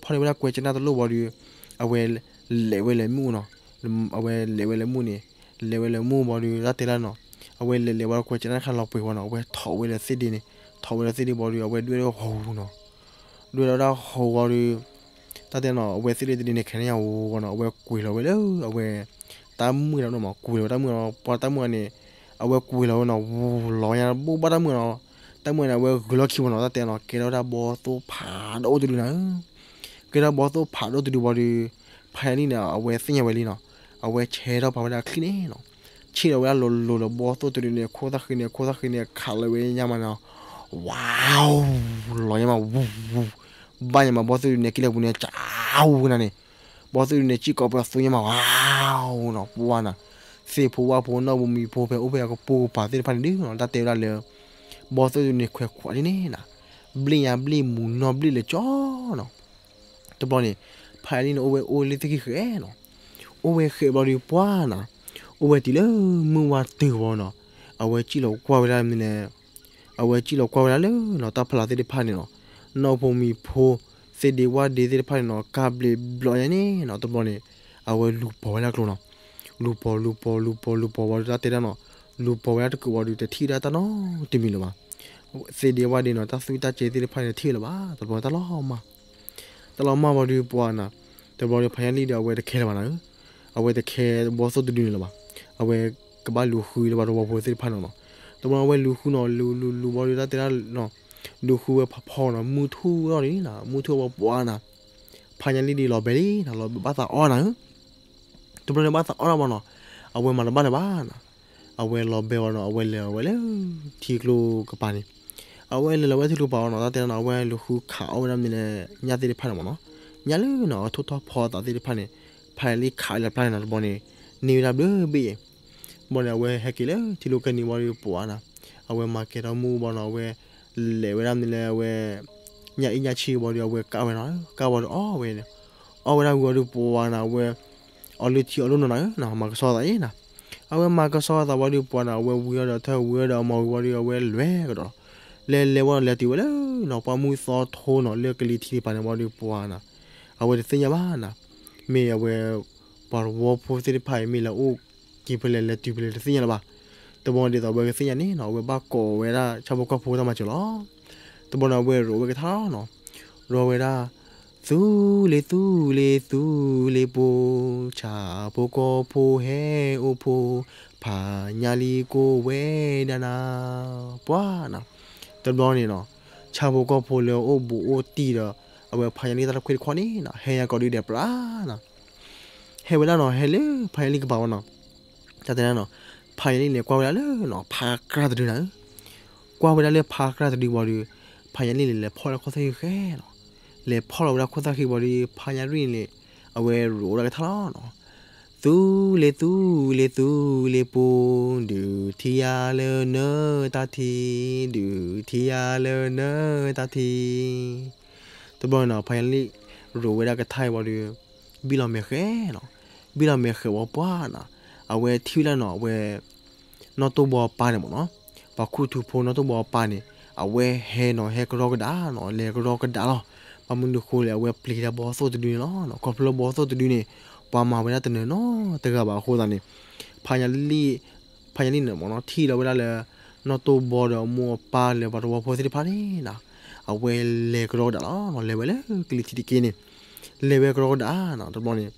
ဖီၣ်န့ၢ်ဝဲဒၣ်ကွဲးကဲနၢ်တလိၣ်ဘၣ်ဒီး အဝဲ လဲၤဝဲလဲၤမုၢ်နီၤ, အဝဲလဲၤဝဲလဲၤမုၢ်န့ၣ် လဲၤဝဲလဲၤမုၢ်ဘၣ်ဒီး တၢ်တဲဒၣ်နီၤ, အဝဲလဲၤလဲၤဝဲဒီးကွဲးကဲနၢ်တခါလီၤပှ့ၤဝဲနီၤ အဝဲထီၣ်ဝဲလၢသ့ၣ်ဒ့န့ၣ်, ထီၣ်ဝဲလၢသ့ၣ်ဒ့ဘၣ်ဒီး အဝဲဒွဲၣ်ဝဲဟီၣ်နီၤ, ဒွဲၣ်ဝဲဒၣ်ဟီၣ်ဝံၤဒီး တၢ်တဲနီၤ အဝဲသ့ၣ်ဒ့တဒ့န့ၣ် ခဲန့ၣ်ညါဝဲနီၤ အဝဲကွံာ်လီၤဝဲလၢ အဝဲ တၢ်မုၣ်တၢ်နီၤမး ကွံာ်လီၤဝဲတၢ်မုၣ်နီၤ ပှၤတၢ်မုၣ်န့ၣ် အဝဲကွံာ်လီၤဝဲနီၤ ဝူလီၤညါ ဘိၣ်ဘၣ်တၢ်မုၣ်နီၤ, တၢ်မုၣ်န့ၣ် အဝဲဂုာ်လီၢ်ခံမးနီၤ တၢ်တဲနီၤ ကဲထီၣ်ဝဲဒၣ်ဘီသိၣ်ဖးဒိၣ်တဒုနၤဧၢ, ကဲထီၣ်ဘီသိၣ်ဖးဒိၣ်တဒုဘၣ်ဒီး ဖါယါလံၣ်န့ၣ် အဝဲသ့ၣ်ညါဝဲလံနီၤ, အဝဲဆဲးထီၣ်ဖးဝဲဒၣ်ချံန့ၣ်နီၤ, ဆ့ၣ်လီၤဝဲဒၣ်လိၤလိၤလၢဘီသိၣ်တဒုန့ၣ် ခိၣ်သၣ်ဃံန့ၣ် ခိၣ်သၣ်ဃံန့ၣ် ခးလီၤဝဲညါမးနီၤ, ဝါ လီၤညါမး ဝူ ဝူ ဘၣ်ညါမး ဘီသိၣ်တဒုန့ၣ် ကံလၢပူၤန့ၣ် ကၢဝူနၤန့ၣ် ဘီသိၣ်တဒုန့ၣ် စံၣ်ကိးပသူညါမး ဝါနီၤ ပှၤနၤ, သ့ၣ်ဖိဝၣ်ဖိနီၢ်ဖိမံၤဖိဖဲအိၣ်ဖဲအကပိာ်ကပၤသ့ၣ်တဖၣ်န့ၣ်ဒုးနီၤ တၢ်တဲဝဲဒၣ်လၢ ဘီသိၣ်တဒုန့ၣ်ခွဲးခွးဒ်န့ၣ်နၤ, ဘျ့ၣ်ညါဘျ့ၣ်မူနီၢ်ဘျ့ၣ်လၢကၠီနီၤ, တဘျီန့ၣ် ဖါယါလံၣ်န့ၣ် အိၣ်ဝဲအိၣ်လၢသ့ၣ်ခံဃဲနီၤ, အိၣ်ဝဲဃဲဘျီဒီးပှၤနၤ, အိၣ်ဝဲတုၤလၢမုၢ်ဝါတုၤဝံၤနီၤ, အဝဲစံၣ်လီၤကွၢ်ဝဲဒၣ်မနုၤလဲၣ် အဝဲစံၣ်လီၤကွၢ်ဝဲဒၣ်လၢနီၤ တၢ်ဖီလာ်သ့ၣ်တဖၣ်န့ၣ်နီၤ, နီၢ်ဖိမံၤဖိ သ့ၣ်ဒ့ဝၣ်ဒ့သ့ၣ်တဖၣ်န့ၣ်နီၤ ကးဘျံးဘျီညါန့ၣ်နီၤ တဘျီန့ၣ် အဝဲလူၤပိာ်ဝဲဒၣ်ကျိနီၤ, လူၤပိာ်လူၤပိာ်လူၤပိာ်လူၤပိာ်ဝံၤဒီး တၢ်တဲဒၣ်နီၤ, လူၤပိာ်ဝဲဒၣ်တကုာ်ဝံၤဒီး တထံၣ်ဝဲဒၣ်တၢ်နီတမံၤလၢၤဘၣ်, သ့ၣ်ဒ့ဝၣ်ဒ့နီၤ တၢ်သွံၣ်တၢ်စဲသ့ၣ်တဖၣ်န့ၣ် တထံၣ်လၢၤဘၣ် တဘျီတၢ်လီၤမၢ် တၢ်လီၤမၢ်ဝံၤဒီးပှၤနၤ, တဘျီဒီးဖါယါလံၣ်ဒီး အဝဲတခဲလၢၤဘၣ်နၤဧၢ, အဝဲတခဲဘီသိၣ်တဒုန့ၣ်လၢၤဘၣ်, အဝဲကဘၣ်လူၤဃုလၢပှၤတဝီဖိသ့ၣ်တဖၣ်န့ၣ်နီၤ, တဘျီအဝဲလူၤဃုနီၤ လူၤလူၤလူၤဘီဒီး တၢ်တဲဒၣ်နီၤ, လူၤဃုဝဲဖးဖီနီၤ မုၢ်ထူၣ်ထီၣ်န့ၣ်နၤ မုၢ်ထူၣ်ဝဲပှၤနၤ, ဖါယါလံၣ်ဒီးလီၤဘဲလံနၤ လီၤဘဲဘၣ်သးအီၣ်နၤဧၢ တဘျီန့ၣ်ဘၣ်သးအီၣ်တၢ်ဘၣ်နီၤ, အဝဲမၤတဘၣ်လၢၤဘၣ်နၤ, အဝဲလီၤဘဲဝံၤနီၤ အဝဲလဲၤဝဲလၢ ထံကျိကပၤန့ၣ်, အဝဲလဲၤလီၤဝဲထံကျိကပၤဝံၤနီၤ တၢ်တဲဒၣ်နီၤ အဝဲလူၤဃုခးအီၣ်ဝဲဒၣ်မနုၤလဲၣ် ညၣ်သ့ၣ်တဖၣ်န့ၣ်မးနီၤ, ညၣ်လၢနီၤ အထိၣ်ထီၣ်ဖီအသးသ့ၣ်တဖၣ်န့ၣ်, ဖါယါလံၣ်ခးလၢပျၢ်န့ၣ်နီၤ တဘျီန့ၣ်, န့ၢ်ဝဲဒၣ်ဘျုးဘ့ၣ်အံၤ ဘၣ်န့ၣ် အဝဲဟဲက့ၤလၢထံကျိကဲန့ၣ်ဝံၤဒီးပှၤနၤ, အဝဲမၤကဲထီၣ်မူဘၣ်နီၤ အဝဲ လဲၤဝဲဒၣ်မနုၤလဲၣ် အဝဲ ညၣ်အ့ၣ်ညၣ်ဆံဝံၤဒီး အဝဲကးဝဲနီၤ ကးဝံၤဒီးအီၣ်ဝဲန့ၣ်, အီၣ်ဝဲဒၣ်ဝံၤဒီးပှၤနၤ အဝဲ အီၣ်လုၢ်ထံအီၣ်လုၢ်နိနီၤ မၤကဆှီသးအံၤနၤ, အဝဲမၤကဆှီသးဝံၤဒီးပှၤနၤ အဝဲဝံၤဒီးထၢၣ်ဝံၤဒီးအမၤဝံၤဝံၤဒီး အဝဲလဲၤကဒီးလီၤ, လဲၤလဲၤဝံၤဒီးလဲၤတုၤဝဲလၢနီၤ ပှၢ်မုၢ်သီထိနီၤ လၢကလံၤထံးတဖၣ်န့ၣ်ဝံၤဒီးပှၤနၤ, အဝဲတသ့ၣ်ညါဘၣ်နၤ, မ့ၢ်အဝဲ ပှၤတဝီဖိသ့ၣ်တဖၣ်အံၤ မ့ၢ်လဲၤအိၣ်က့ၤဖဲလဲၣ် လဲၤတုၤဖဲလဲၣ် တသ့ၣ်ညါလၢၤဘၣ်, တဘျီဒ်သိးအဝဲကသ့ၣ်ညါန့ၣ်နီၤ အဝဲဘၣ်ကိးဝဲဒၣ်ဆၣ်ဖိကီၢ်ဖိတၢ်မၤစၢၤလီၤ, တဘျီန့ၣ် အဝဲရိးဝဲကထါနီၤ, ရိးဝဲဒၣ် သူလ့ၤသူလ့ၤသူလ့ၤပူၤ, ဆၣ်ဖိကီၢ်ဖိဟဲအိၣ်ဖိ, ဖါညါလံၣ်ကိးဝဲဒၣ်နၤ, ပှၤနၤ, တဘျီန့ၣ်နီၤ, ဆၣ်ဖိကီၢ်ဖိလၢအိၣ်ဘူးအိၣ်တံၢ်ဒီး အဝဲဖါညါလံၣ်တၢ်တခွ့ၣ်တခီန့ၣ်နီၤ ဟဲယၤကိးဒုးဒဲးပြးနၤ ဟဲဝဲဒၣ်နီၤ ဟဲလၢဖါယါလံၣ်ကပၤဝဲနီၤ, တၢ်တဲဒၣ်နီၤ, ဖါယါလံၣ်န့ၣ် ကွၢ်ဝဲဒၣ်လၢနီၤ ဖါကြၢ်တဒုနၤဧၢ, ကွၢ်ဝဲဒၣ်လၢဖါကြၢ်တဒုဝံၤဒီး, ဖါညါလံၣ်န့ၣ် လဲၤဖီၣ်ဝဲဒၣ်ခိၣ်သၣ်ဃံဃဲလီၤ. လဲၤဖီၣ်လီၤဝဲဒၣ်ခိၣ်သၣ်ဃံဘၣ်ဒီး ဖါညါလံၣ်န့ၣ် အဝဲရိးဝဲဒၣ်ကထါလီၤ. သူလ့ၤသူလ့ၤသူလ့ၤပူၤ, ဒုးထံယၤလၢနတၢ်ထံ, ဒုးထံယၤလၢနတၢ်ထံ. တဘျီန့ၣ်နီၤ ဖါညါလံၣ် ရိးဝဲဒၣ်ကထါအံၤဘၣ်ဒီး ဘံၣ်လီၤမဲာ်ဃဲလီၤ. ဘံၣ်လီၤမဲာ်ဃဲဝံၤပှၢ်နၤ အဝဲထံၣ်ဝဲဒၣ်နီၤ အဝဲ နီၢ်တိၢ်ဘီပၢ်န့ၣ်မ့ၢ်နီၤ, ပှၤခူၣ်ထူဖိနီၢ်တိၢ်ဘီပၢ်န့ၣ် အဝဲဟဲနီၤ ဟဲကရီကဒးနီၤ လဲၤကရီကဒးလီၤ. ဘၣ်မနုၤဃိလဲၣ် အဝဲပျံၤတၢ်ဘီသိၣ်တဒုန့ၣ်လီၤ. ခီဖျိဘီသိၣ်တဒုန့ၣ် ပှၤမၤဝဲဒၣ်တနၢၤနီတဂၤဘၣ်အဃိသတးန့ၣ် ဖါညါလံၣ် ဖါညါလံၣ်န့ၣ်မ့ၢ်နီၤ ထံၣ်လီၤဝဲဒၣ်လၢ နီၢ်တိၢ်ဘီဒီးအမိၢ်အပၢ်လၢပှၤသဝီဖိသ့ၣ်တဖၣ်န့ၣ်နီၤ အဝဲလဲၤကရီကဒးလီၤ. လဲၤဝဲလၢကလံၤထံးတက့ၢ်န့ၣ် လဲၤဝဲကရီကဒးနီၤ တဘျီန့ၣ်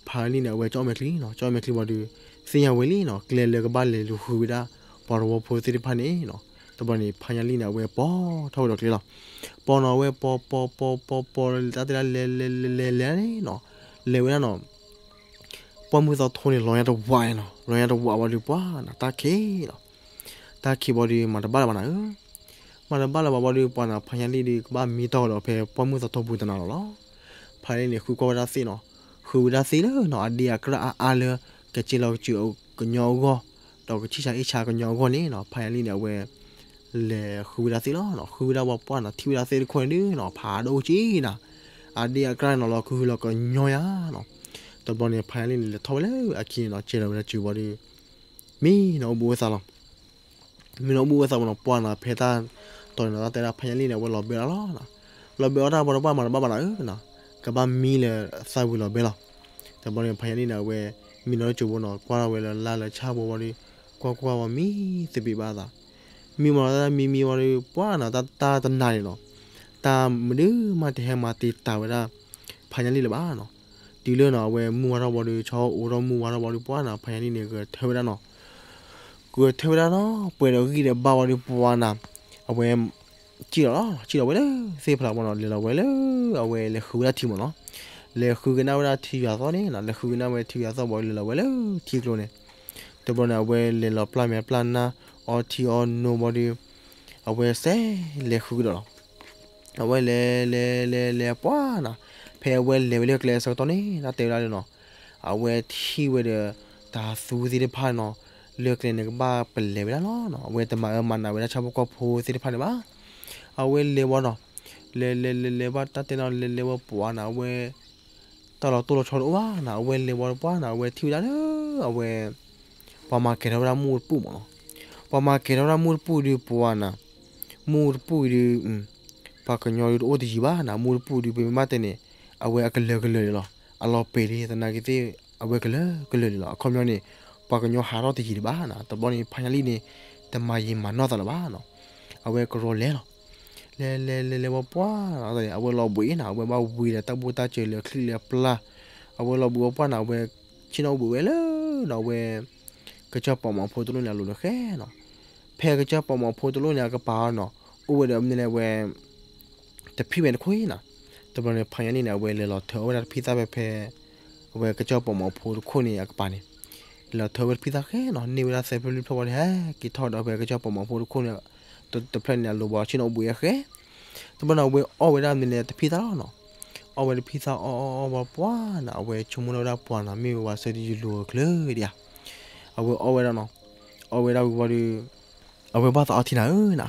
ဖါညါလံၣ်န့ၣ် အဝဲကၠီၣ်မဲာ်ချံနီၤ ကၠီၣ်မဲာ်ချံဘၣ်ဒီး သ့ၣ်ညါဝဲလံနီၤ ကျဲလၢကဘၣ်လဲၤလူၤဃုဝဲဒၣ် ပှၤသဝီဖိသ့ၣ်တဖၣ်န့ၣ်နီၤ. တဘျီန့ၣ် ဖါညါလံၣ်န့ၣ်အဝဲပိာ်ထီၣ်ဝဲဒီးကျဲလီၤ. ပိာ်နီၤ အဝဲပိာ်ပိာ်ပိာ်ပိာ်ပိာ် တၢ်တဲဒၣ်လဲၤလဲၤလဲၤလဲၤလဲၤန့ၣ်နီၤ လဲၤဝဲဒၣ်နီၤ ပှၢ်မုၢ်သီထိန့ၣ် လီၤညါတဝးန့ၣ်နီၤ လီၤညါတဝးဘၣ်ဒီးပှၢ်နၤ တၢ်ခံးလီၤ. တၢ်ခံးဘၣ်ဒီး မၤတဘၣ်လၢၤဘၣ်နၤဧၢ မၤတဘၣ်လၢၤဘၣ်ဘၣ်ဒီး ပှၢ်နၤ ဖါညါလံၣ်ဒီး ကဘၣ်မံတီၢ်ကဒီးဖဲပှၢ်မုၢ်သီထိပူၤတနၤလီၤလီၤ. ဖါညါလံၣ်န့ၣ် ဃုကွၢ်ဝဲဒၣ်သ့ၣ်နီၤ ဃုဝဲဒၣ်သ့ၣ်လၢနီၤ အဒ့အကြၢ်အါအါလၢ ကစ့လီၤကစၢၤကညီအဂီၢ် ဒီးကဆံၣ်ဆါအ့ၣ်ဆါကညီအဂီၢ်န့ၣ်နီၤ ဖါညါလံၣ်န့ၣ် အဝဲ လဲၤဃုဝဲဒၣ်သ့ၣ်လီၤ. ဃုဝဲဒၣ်ဝံၤပှၢ်နၤ ထံၣ်ဝဲဒၣ်သ့ၣ်တခိၣ်န့ၣ်ဒုးနီၤ ဖးဒိၣ်က့နၤ အဒ့အကြၢ်နီၤ လီၤကဟုလီၤကညီယါနီၤ. တဘျီန့ၣ် ဖါညါလံၣ်န့ၣ် လဲၤထီၣ်ဝဲလၢအခံန့ၣ်နီၤ ကဲထီၣ်ဝဲဒၣ်စၢၤဘၣ်ဒီး မံနီၤ အိၣ်ဘူးအိၣ်သးလီၤ. မံနီၤ အိၣ်ဘူးအိၣ်သးဘၣ်နီၤ ပှၢ်နၤ ဖဲတၢ်တီၤန့ၣ်နီၤ တၢ်တဲဒၣ် ဖါညါလံၣ်န့ၣ် အဝဲလီၤဘဲလီၤလီၤ. လီၤဘဲအီၣ်တၢ်ဘၣ်ဒီး ပှၢ်မၤတဘၣ်ဘၣ်နၤဧၢနီၤ ကဘၣ်မံလၢသၣ်ဝံၤလီၤဘဲလီၤ. တဘျီန့ၣ် ဖါညါလံၣ်န့ၣ် အဝဲ မံနီၤလၢစၢၤဘိနီၤ ကွၢ်ထီၣ်ဝဲလၢလါလၢဆၣ်ဖိဘၣ်ဒီး ကွၢ်ကွၢ်ဝံၤမံသပ့ၤဘၣ်အသး မံမနီၤ တၢ်မံမံဝံၤဒီး ပှၢ်နၤ တၢ်တနၤန့ၣ်နီၤ တၢ်မနုၤမးတဟဲမၤတ့ၢ်တၢ်ဝဲဒၣ် ဖါညါလံၣ်လၢၤဘၣ်နီၤ. တုၤလၢနီၤ အဝဲမုၢ်ဝါထီၣ်ဘၣ်ဒီး ဆီအိၣ်ထီၣ်မုၢ်ဝါထီၣ်ဘၣ်ဒီး ပှၢ်နၤ ဖါညါလံၣ်န့ၣ် ဂဲၤထၢဝဲဒၣ်နီၤ ဂဲၤထၢဝဲဒၣ်နီၤ ပှဲၤဒီးဂံၢ်ဒီးဘါဝံၤဒီး ပှၢ်နၤ အဝဲ စံၣ်လီၤလီၤ စံၣ်လီၤဝဲလၢသ့ၣ်ဖျါဘၣ်နီၤ လဲၤလီၤဝဲလၢ အဝဲလဲၤဃုဝဲဒၣ်ထံမ့ၢ်နီၤ. လဲၤဃုကနၣ်ဝဲဒၣ်ထံယွၤသီၣ်န့ၣ်နီၤ လဲၤဃုကနၣ်ဝဲထံယွၤသီၣ်ဘၣ်ဒီး လဲၤလီၤဝဲလၢထံကျိန့ၣ် တဘျီန့ၣ် အဝဲလဲၤလီၤပျၢ်မဲာ်ပျၢ်နါ အီထံအီနိဘၣ်ဒီး အဝဲစဲးလဲၤဃုကဒီးလီၤ. အဝဲလဲၤလဲၤလဲၤလဲၤပှၢ်နၤ ဖဲအဝဲလဲၤဝဲလၢကျဲအဆၢကတီၢ်န့ၣ် တၢ်တဲဝဲဒၣ်လၢနီၤ အဝဲထံၣ်ဝဲဒီး တၤသူသ့ၣ်တဖၣ်နီၤ လၢကျဲန့ၣ်ကဘၣ်ပလဲၤဝဲဒၣ်လီၤနီၤ အဝဲတမၤအၢမၤနးဝဲဒၣ်ဆၣ်ဖိကီၢ်ဖိသ့ၣ်တဖၣ်န့ၣ်ဘၣ်. အဝဲလဲၤဝံၤနီၤ လဲၤလဲၤလဲၤလဲၤဘၣ်တၢ်တဲနီၤ လဲၤလဲၤဝံၤပှၢ်နၤ အဝဲ တၢ်လီၤတိၢ်လီၤဆီတအိၣ်ဘၣ်နၤ အဝဲလဲၤဝံၤပှၢ်နၤ အဝဲထံၣ်ဝဲဒၣ်လၢ အဝဲ ပှၤမၤကဲၤထီၣ်ဝဲဒၣ်မူတပူၤမ့ၢ်နီၤ. ပှၤမၤကဲၤထီၣ်ဝဲဒၣ်မူတပူၤဒီးပှၢ်နၤ မူတပူၤအံၤဒီး ပှၤကညီဒီးတအိၣ်တယံၤဘၣ်နၤ မူတပူၤဒီး ပမ့ၢ်ဘၣ်တဲန့ၣ် အဝဲအကလၢာ်ကလၢာ်န့ၣ်လီၤ. အလီၤပဲာ်လံသနာ်က့သ့ၣ် အဝဲကလၢာ်ကလၢာ်န့ၣ်လီၤ. အခီပညီန့ၣ် ပှၤကညီဟးထီၣ်တယံၤတဘၣ်နၤ တဘျီန့ၣ် ဖါညါလံၣ်န့ၣ် တမၤယံာ်မၤနီၢ်သးလၢၤဘၣ်နီၤ အဝဲကရီလဲၤလီၤ. လဲၤလဲၤလဲၤလဲၤဝံၤပှၢ်နၤ အဝဲလီၤဘှံးနၤ အဝဲဘၣ်ဝံၤဒီးတၢ်ဘူၣ်တၢ်စၢၤလဲၤချံလဲၤပျၢ် အဝဲလီၤဘှံးဝံၤပှၢ်နၤ အဝဲ ဆ့ၣ်နီၤအိၣ်ဘှံးဝဲလၢနီၤ အဝဲ ကစၢၢ်ပိာ်မီၤဖိတလိၣ်န့ၣ်အလိၤန့ၣ်ဃဲနီၤ. ဖဲကစၢၢ်ပိာ်မီၤဖိတလိၣ်န့ၣ်အကပၤနီၤ အိၣ်ဝဲဒီးမနုၤလဲၣ်ဝဲ တဖံးမဲာ်တခိၣ်အံၤနီၤ. တဘျီန့ၣ် ဖါညါလံၣ်န့ၣ် အဝဲလဲၤလီၤထၢအီၣ်ဝဲဒၣ်တဖံးသၣ်ဖဲဖဲ အဝဲကစၢၢ်ပိာ်မီၤဖိတခိၣ်န့ၣ်အကပၤန့ၣ် လဲၤလီၤထၢဝဲတဖံးသၣ်ဃဲနီၤ န့ၢ်ဝဲဒၣ်သဲဖျၢၣ်လွံၢ်ဖျၢၣ်ဝံၤဒီး ဟဲက့ၤထီၣ်ဒီးဖဲကစၢၢ်ပိာ်မီၤဖိတခိၣ်န့ၣ် တဖျၢၣ်န့ၣ်အလိၤဘၣ် ဆ့ၣ်နီၤအိၣ်ဘှံးဝဲဃဲ တဘျီန့ၣ် အဝဲအီၣ်ဝဲဒၣ်မနုၤလဲၣ်တဖံးသၣ်လီၤနီၤ. အီၣ်ဝဲတဖံးသၣ်အီၣ်အီၣ်အီၣ်ဝံၤပှၢ်နၤ အဝဲဆိကမိၣ်လီၤဝဲဒၣ်ပှၢ်နၤ မ့ၢ်ဝဲဝဲဆၢတယုၢ်လိၤအချၢဒံးဧါ. အဝဲအီၣ်ဝဲဒၣ်နီၤ အီၣ်ဝဲဒၣ်ဝံၤဝံၤဒီး အဝဲဘၣ်သးအီထံနၤဧၢနီၤ.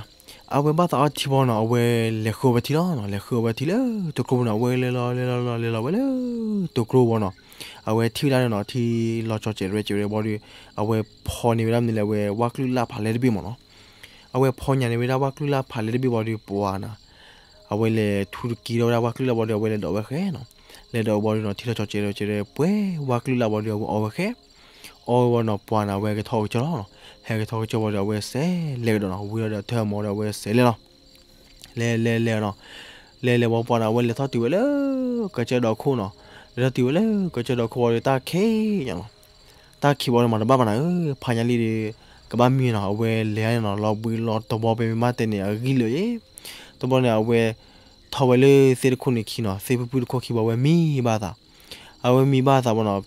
အဝဲဘၣ်သးအီထံဘၣ်နီၤ အဝဲလဲၤဃုအီၣ်ဝဲထံလီၤနီၤ. လဲၤဃုအီၣ်ဝဲထံလၢတိၢ်ကျိပူၤနီၤ အဝဲလဲၤလီၤလဲၤလီၤလီၤလဲၤလီၤဝဲလၢတိၢ်ကျိဝံၤနီၤ အဝဲထံၣ်ဝဲဒၣ်လၢနီၤ ထံလီၤကၠီၤစဲးရဲစဲးရဲဘၣ်ဒီး အဝဲဖီန့ၢ်ဝဲဒၣ်မနုၤလဲၣ် အဝဲဝၣ်ကလုၢ်လၢ်ဖးလဲၢ်တဘ့ၣ်မ့ၢ်နီၤ. အဝဲဖီညါန့ၢ်ဝဲဒၣ်ဝၣ်ကလုၢ်လၢ်ဖးလဲၢ်တဘ့ၣ်ဘၣ်ဒီးပှၢ်နၤ အဝဲလဲၤထူတက့ၤထီၣ်ဝဲဒၣ်ဝၣ်ကလုၢ်လၢ်ဘၣ်ဒီး အဝဲလဲၤဒိးဝဲဃဲနီၤ. လဲၤဒိးဘၣ်ဒီးနီၤ ထံလီၤကၠီၤစဲးရဲစဲးရဲပှဲၤဝၣ်ကလုၢ်လၢ်ဘၣ်ဒီး အဝဲအီၣ်ဝဲဃဲ အီၣ်ဝဲဘၣ်နီၤ ပှၢ်နၤ အဝဲဟဲက့ၤထီၣ်ကစၢၢ်လီၤနီၤ. ဟဲက့ၤထီၣ်ကစၢၢ်ဘၣ်ဒီး အဝဲစဲးလဲၤကဒီးနီၤ ဝံၤဒီးထၢမီၤဒီး အဝဲစဲးလဲၤလီၤ. လဲၤလဲၤလဲၤနီၤ လဲၤလဲၤဝံၤပှၢ်နၤ အဝဲလဲၤထီၣ်တုၤဝဲလၢ ကစၢၢ်ဒီခိၣ်နီၤ. လဲၤထီၣ်တုၤဝဲလၢ ကစၢၢ်ဒီခိၣ်ဝံၤဒီး တၢ်ခံးညါနီၤ. တၢ်ခံးဘၣ်ဒီး မၤတဘၣ်ဘၣ်နၤဧၢ ဖါညါလံၣ်ဒီး ကဘၣ်မံနီၤ အဝဲလဲၤန့ၣ်နီၤ လီၤဘှံးလီၤတီၤဘီ ပမ့ၢ်ဘၣ်တဲန့ၣ် အဂံၢ်လၢာ်ယဲ တဘျီန့ၣ် အဝဲ ထီၣ်ဝဲလၢသ့ၣ်တခိၣ်န့ၣ်ခံနီၤ သ့ၣ်ဖုၣ်ဖုၣ်တခိၣ်ခံဘၣ် အဝဲမံဘၣ်သး အဝဲမံဘၣ်သးဘၣ်နီၤ.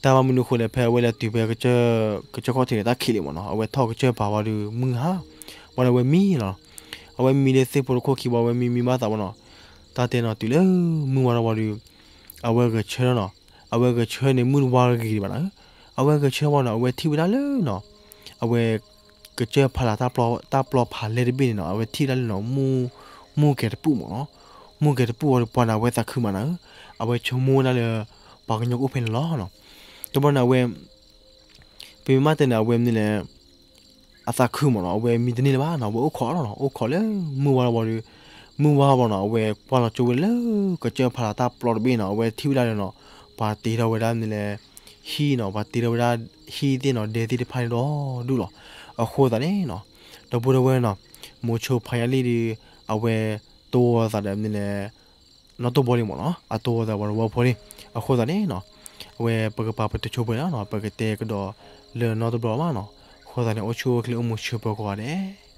တၢ်ဘၣ်မနုၤအဃိလဲၣ် ဖဲအဝဲလဲၤတုၤဖဲ ကစၢၢ်ခီၣ်ထံးန့ၣ် တၢ်ခံးလံမ့ၢ်နီၤ အဝဲထီၣ်ကစၢၢ်ပာ်ဝံၤဒီးမုၢ်ဟါ ဘၣ်ဒီးအဝဲမံလီၤ. အဝဲမံလၢသ့ၣ်ဖိတခိၣ်ခံဘၣ် အဝဲမံမံဘၣ်သးဘၣ်နီၤ, တၢ်တဲနီၤ တုၤလၢမုၢ်ဝါထီၣ်ဝံၤဒီး အဝဲဂဲၤဆၢထၢၣ်နီၤ, အဝဲဂဲၤဆၢထၢၣ်န့ၣ် မုၢ်တဝါဂ့ၤဒံးဘၣ်နီၤ, အဝဲဂဲၤဆၢထၢၣ်ဝံၤဒီး အဝဲထံၣ်ဝဲဒၣ်လၢနီၤ, အဝဲ ကစၢၢ်ဖးလၢ် တၢ်ပျီဖးလဲၢ်တဘ့ၣ်န့ၣ်နီၤ, အဝဲထံၣ်ဝဲဒၣ်လၢနီၤ မူကဲၤတပူၣ်မ့ၢ်နီၤ, မူကဲၤတပူၣ်ဝံၤဒီး ပှၤန့ၣ် အဝဲသးခုမးနီၤဧၢ, အဝဲဆိကမိၣ်ဝဲဒၣ်လၢ ပှၤကညီကအိၣ်ဖဲန့ၣ်လီၤနီၤ, တဘျီန့ၣ် အဝဲ ပမ့ၢ်မၤတဲန့ၣ် အဝဲမနုၤလဲၣ် အသးခုမ့ၢ်နီၤ, အဝဲမံတန့ၢ်လၢၤဘၣ်နီၤ, အဝဲအိၣ်ခိးလီၤနီၤ, အိၣ်ခိးလၢမုၢ်ဝါထီၣ်ဝံၤဒီး မုၢ်ဝါထီၣ်ဝံၤနီၤ, အဝဲကွၢ်လီၤကၠိဝဲလၢ ကစၢၢ်ဖးလၢ်တၢ်ပျီတဘ့ၣ်နီၤ, အဝဲထံၣ်ဝဲဒၣ်လၢနီၤ, ပှၤတ့ထီၣ်ဝဲဒၣ်မနုၤလဲၣ် ဟံၣ်နီၤ, ပှၤတ့ထီၣ်ဝဲဒၣ်ဟံၣ်သ့ၣ်နီၤ, ဒဲသ့ၣ်တဖၣ်န့ၣ်ဒီဒူၣ်လီၤ. အဃိသတးန့ၣ်နီၤ, ဒီပုၢ်ဒီဝဲၢ်နီၤ, မိၤဆိဖးယါလံဒီး အဝဲတိၢ်ဝီၤသးဒီးမနုၤလဲၣ် နီၢ်တိၢ်ဘီလံမ့ၢ်နီၤ, အတိၢ်ဝီၤသးပှၤတဝီဖိလံ. အဃိသတးန့ၣ်နီၤ, အဝဲပကပာ်ပတုာ်ဆိပှဲၤလီၤနီၤ, ပကတဲကဒီးလၢနီၢ်တဘျီမးနီၤ. အဃိသတးန့ၣ် အိၣ်ဆူၣ်အိၣ်ချ့ အိၣ်မုာ်ဆိးပၢၤကိးဂၤဒဲး.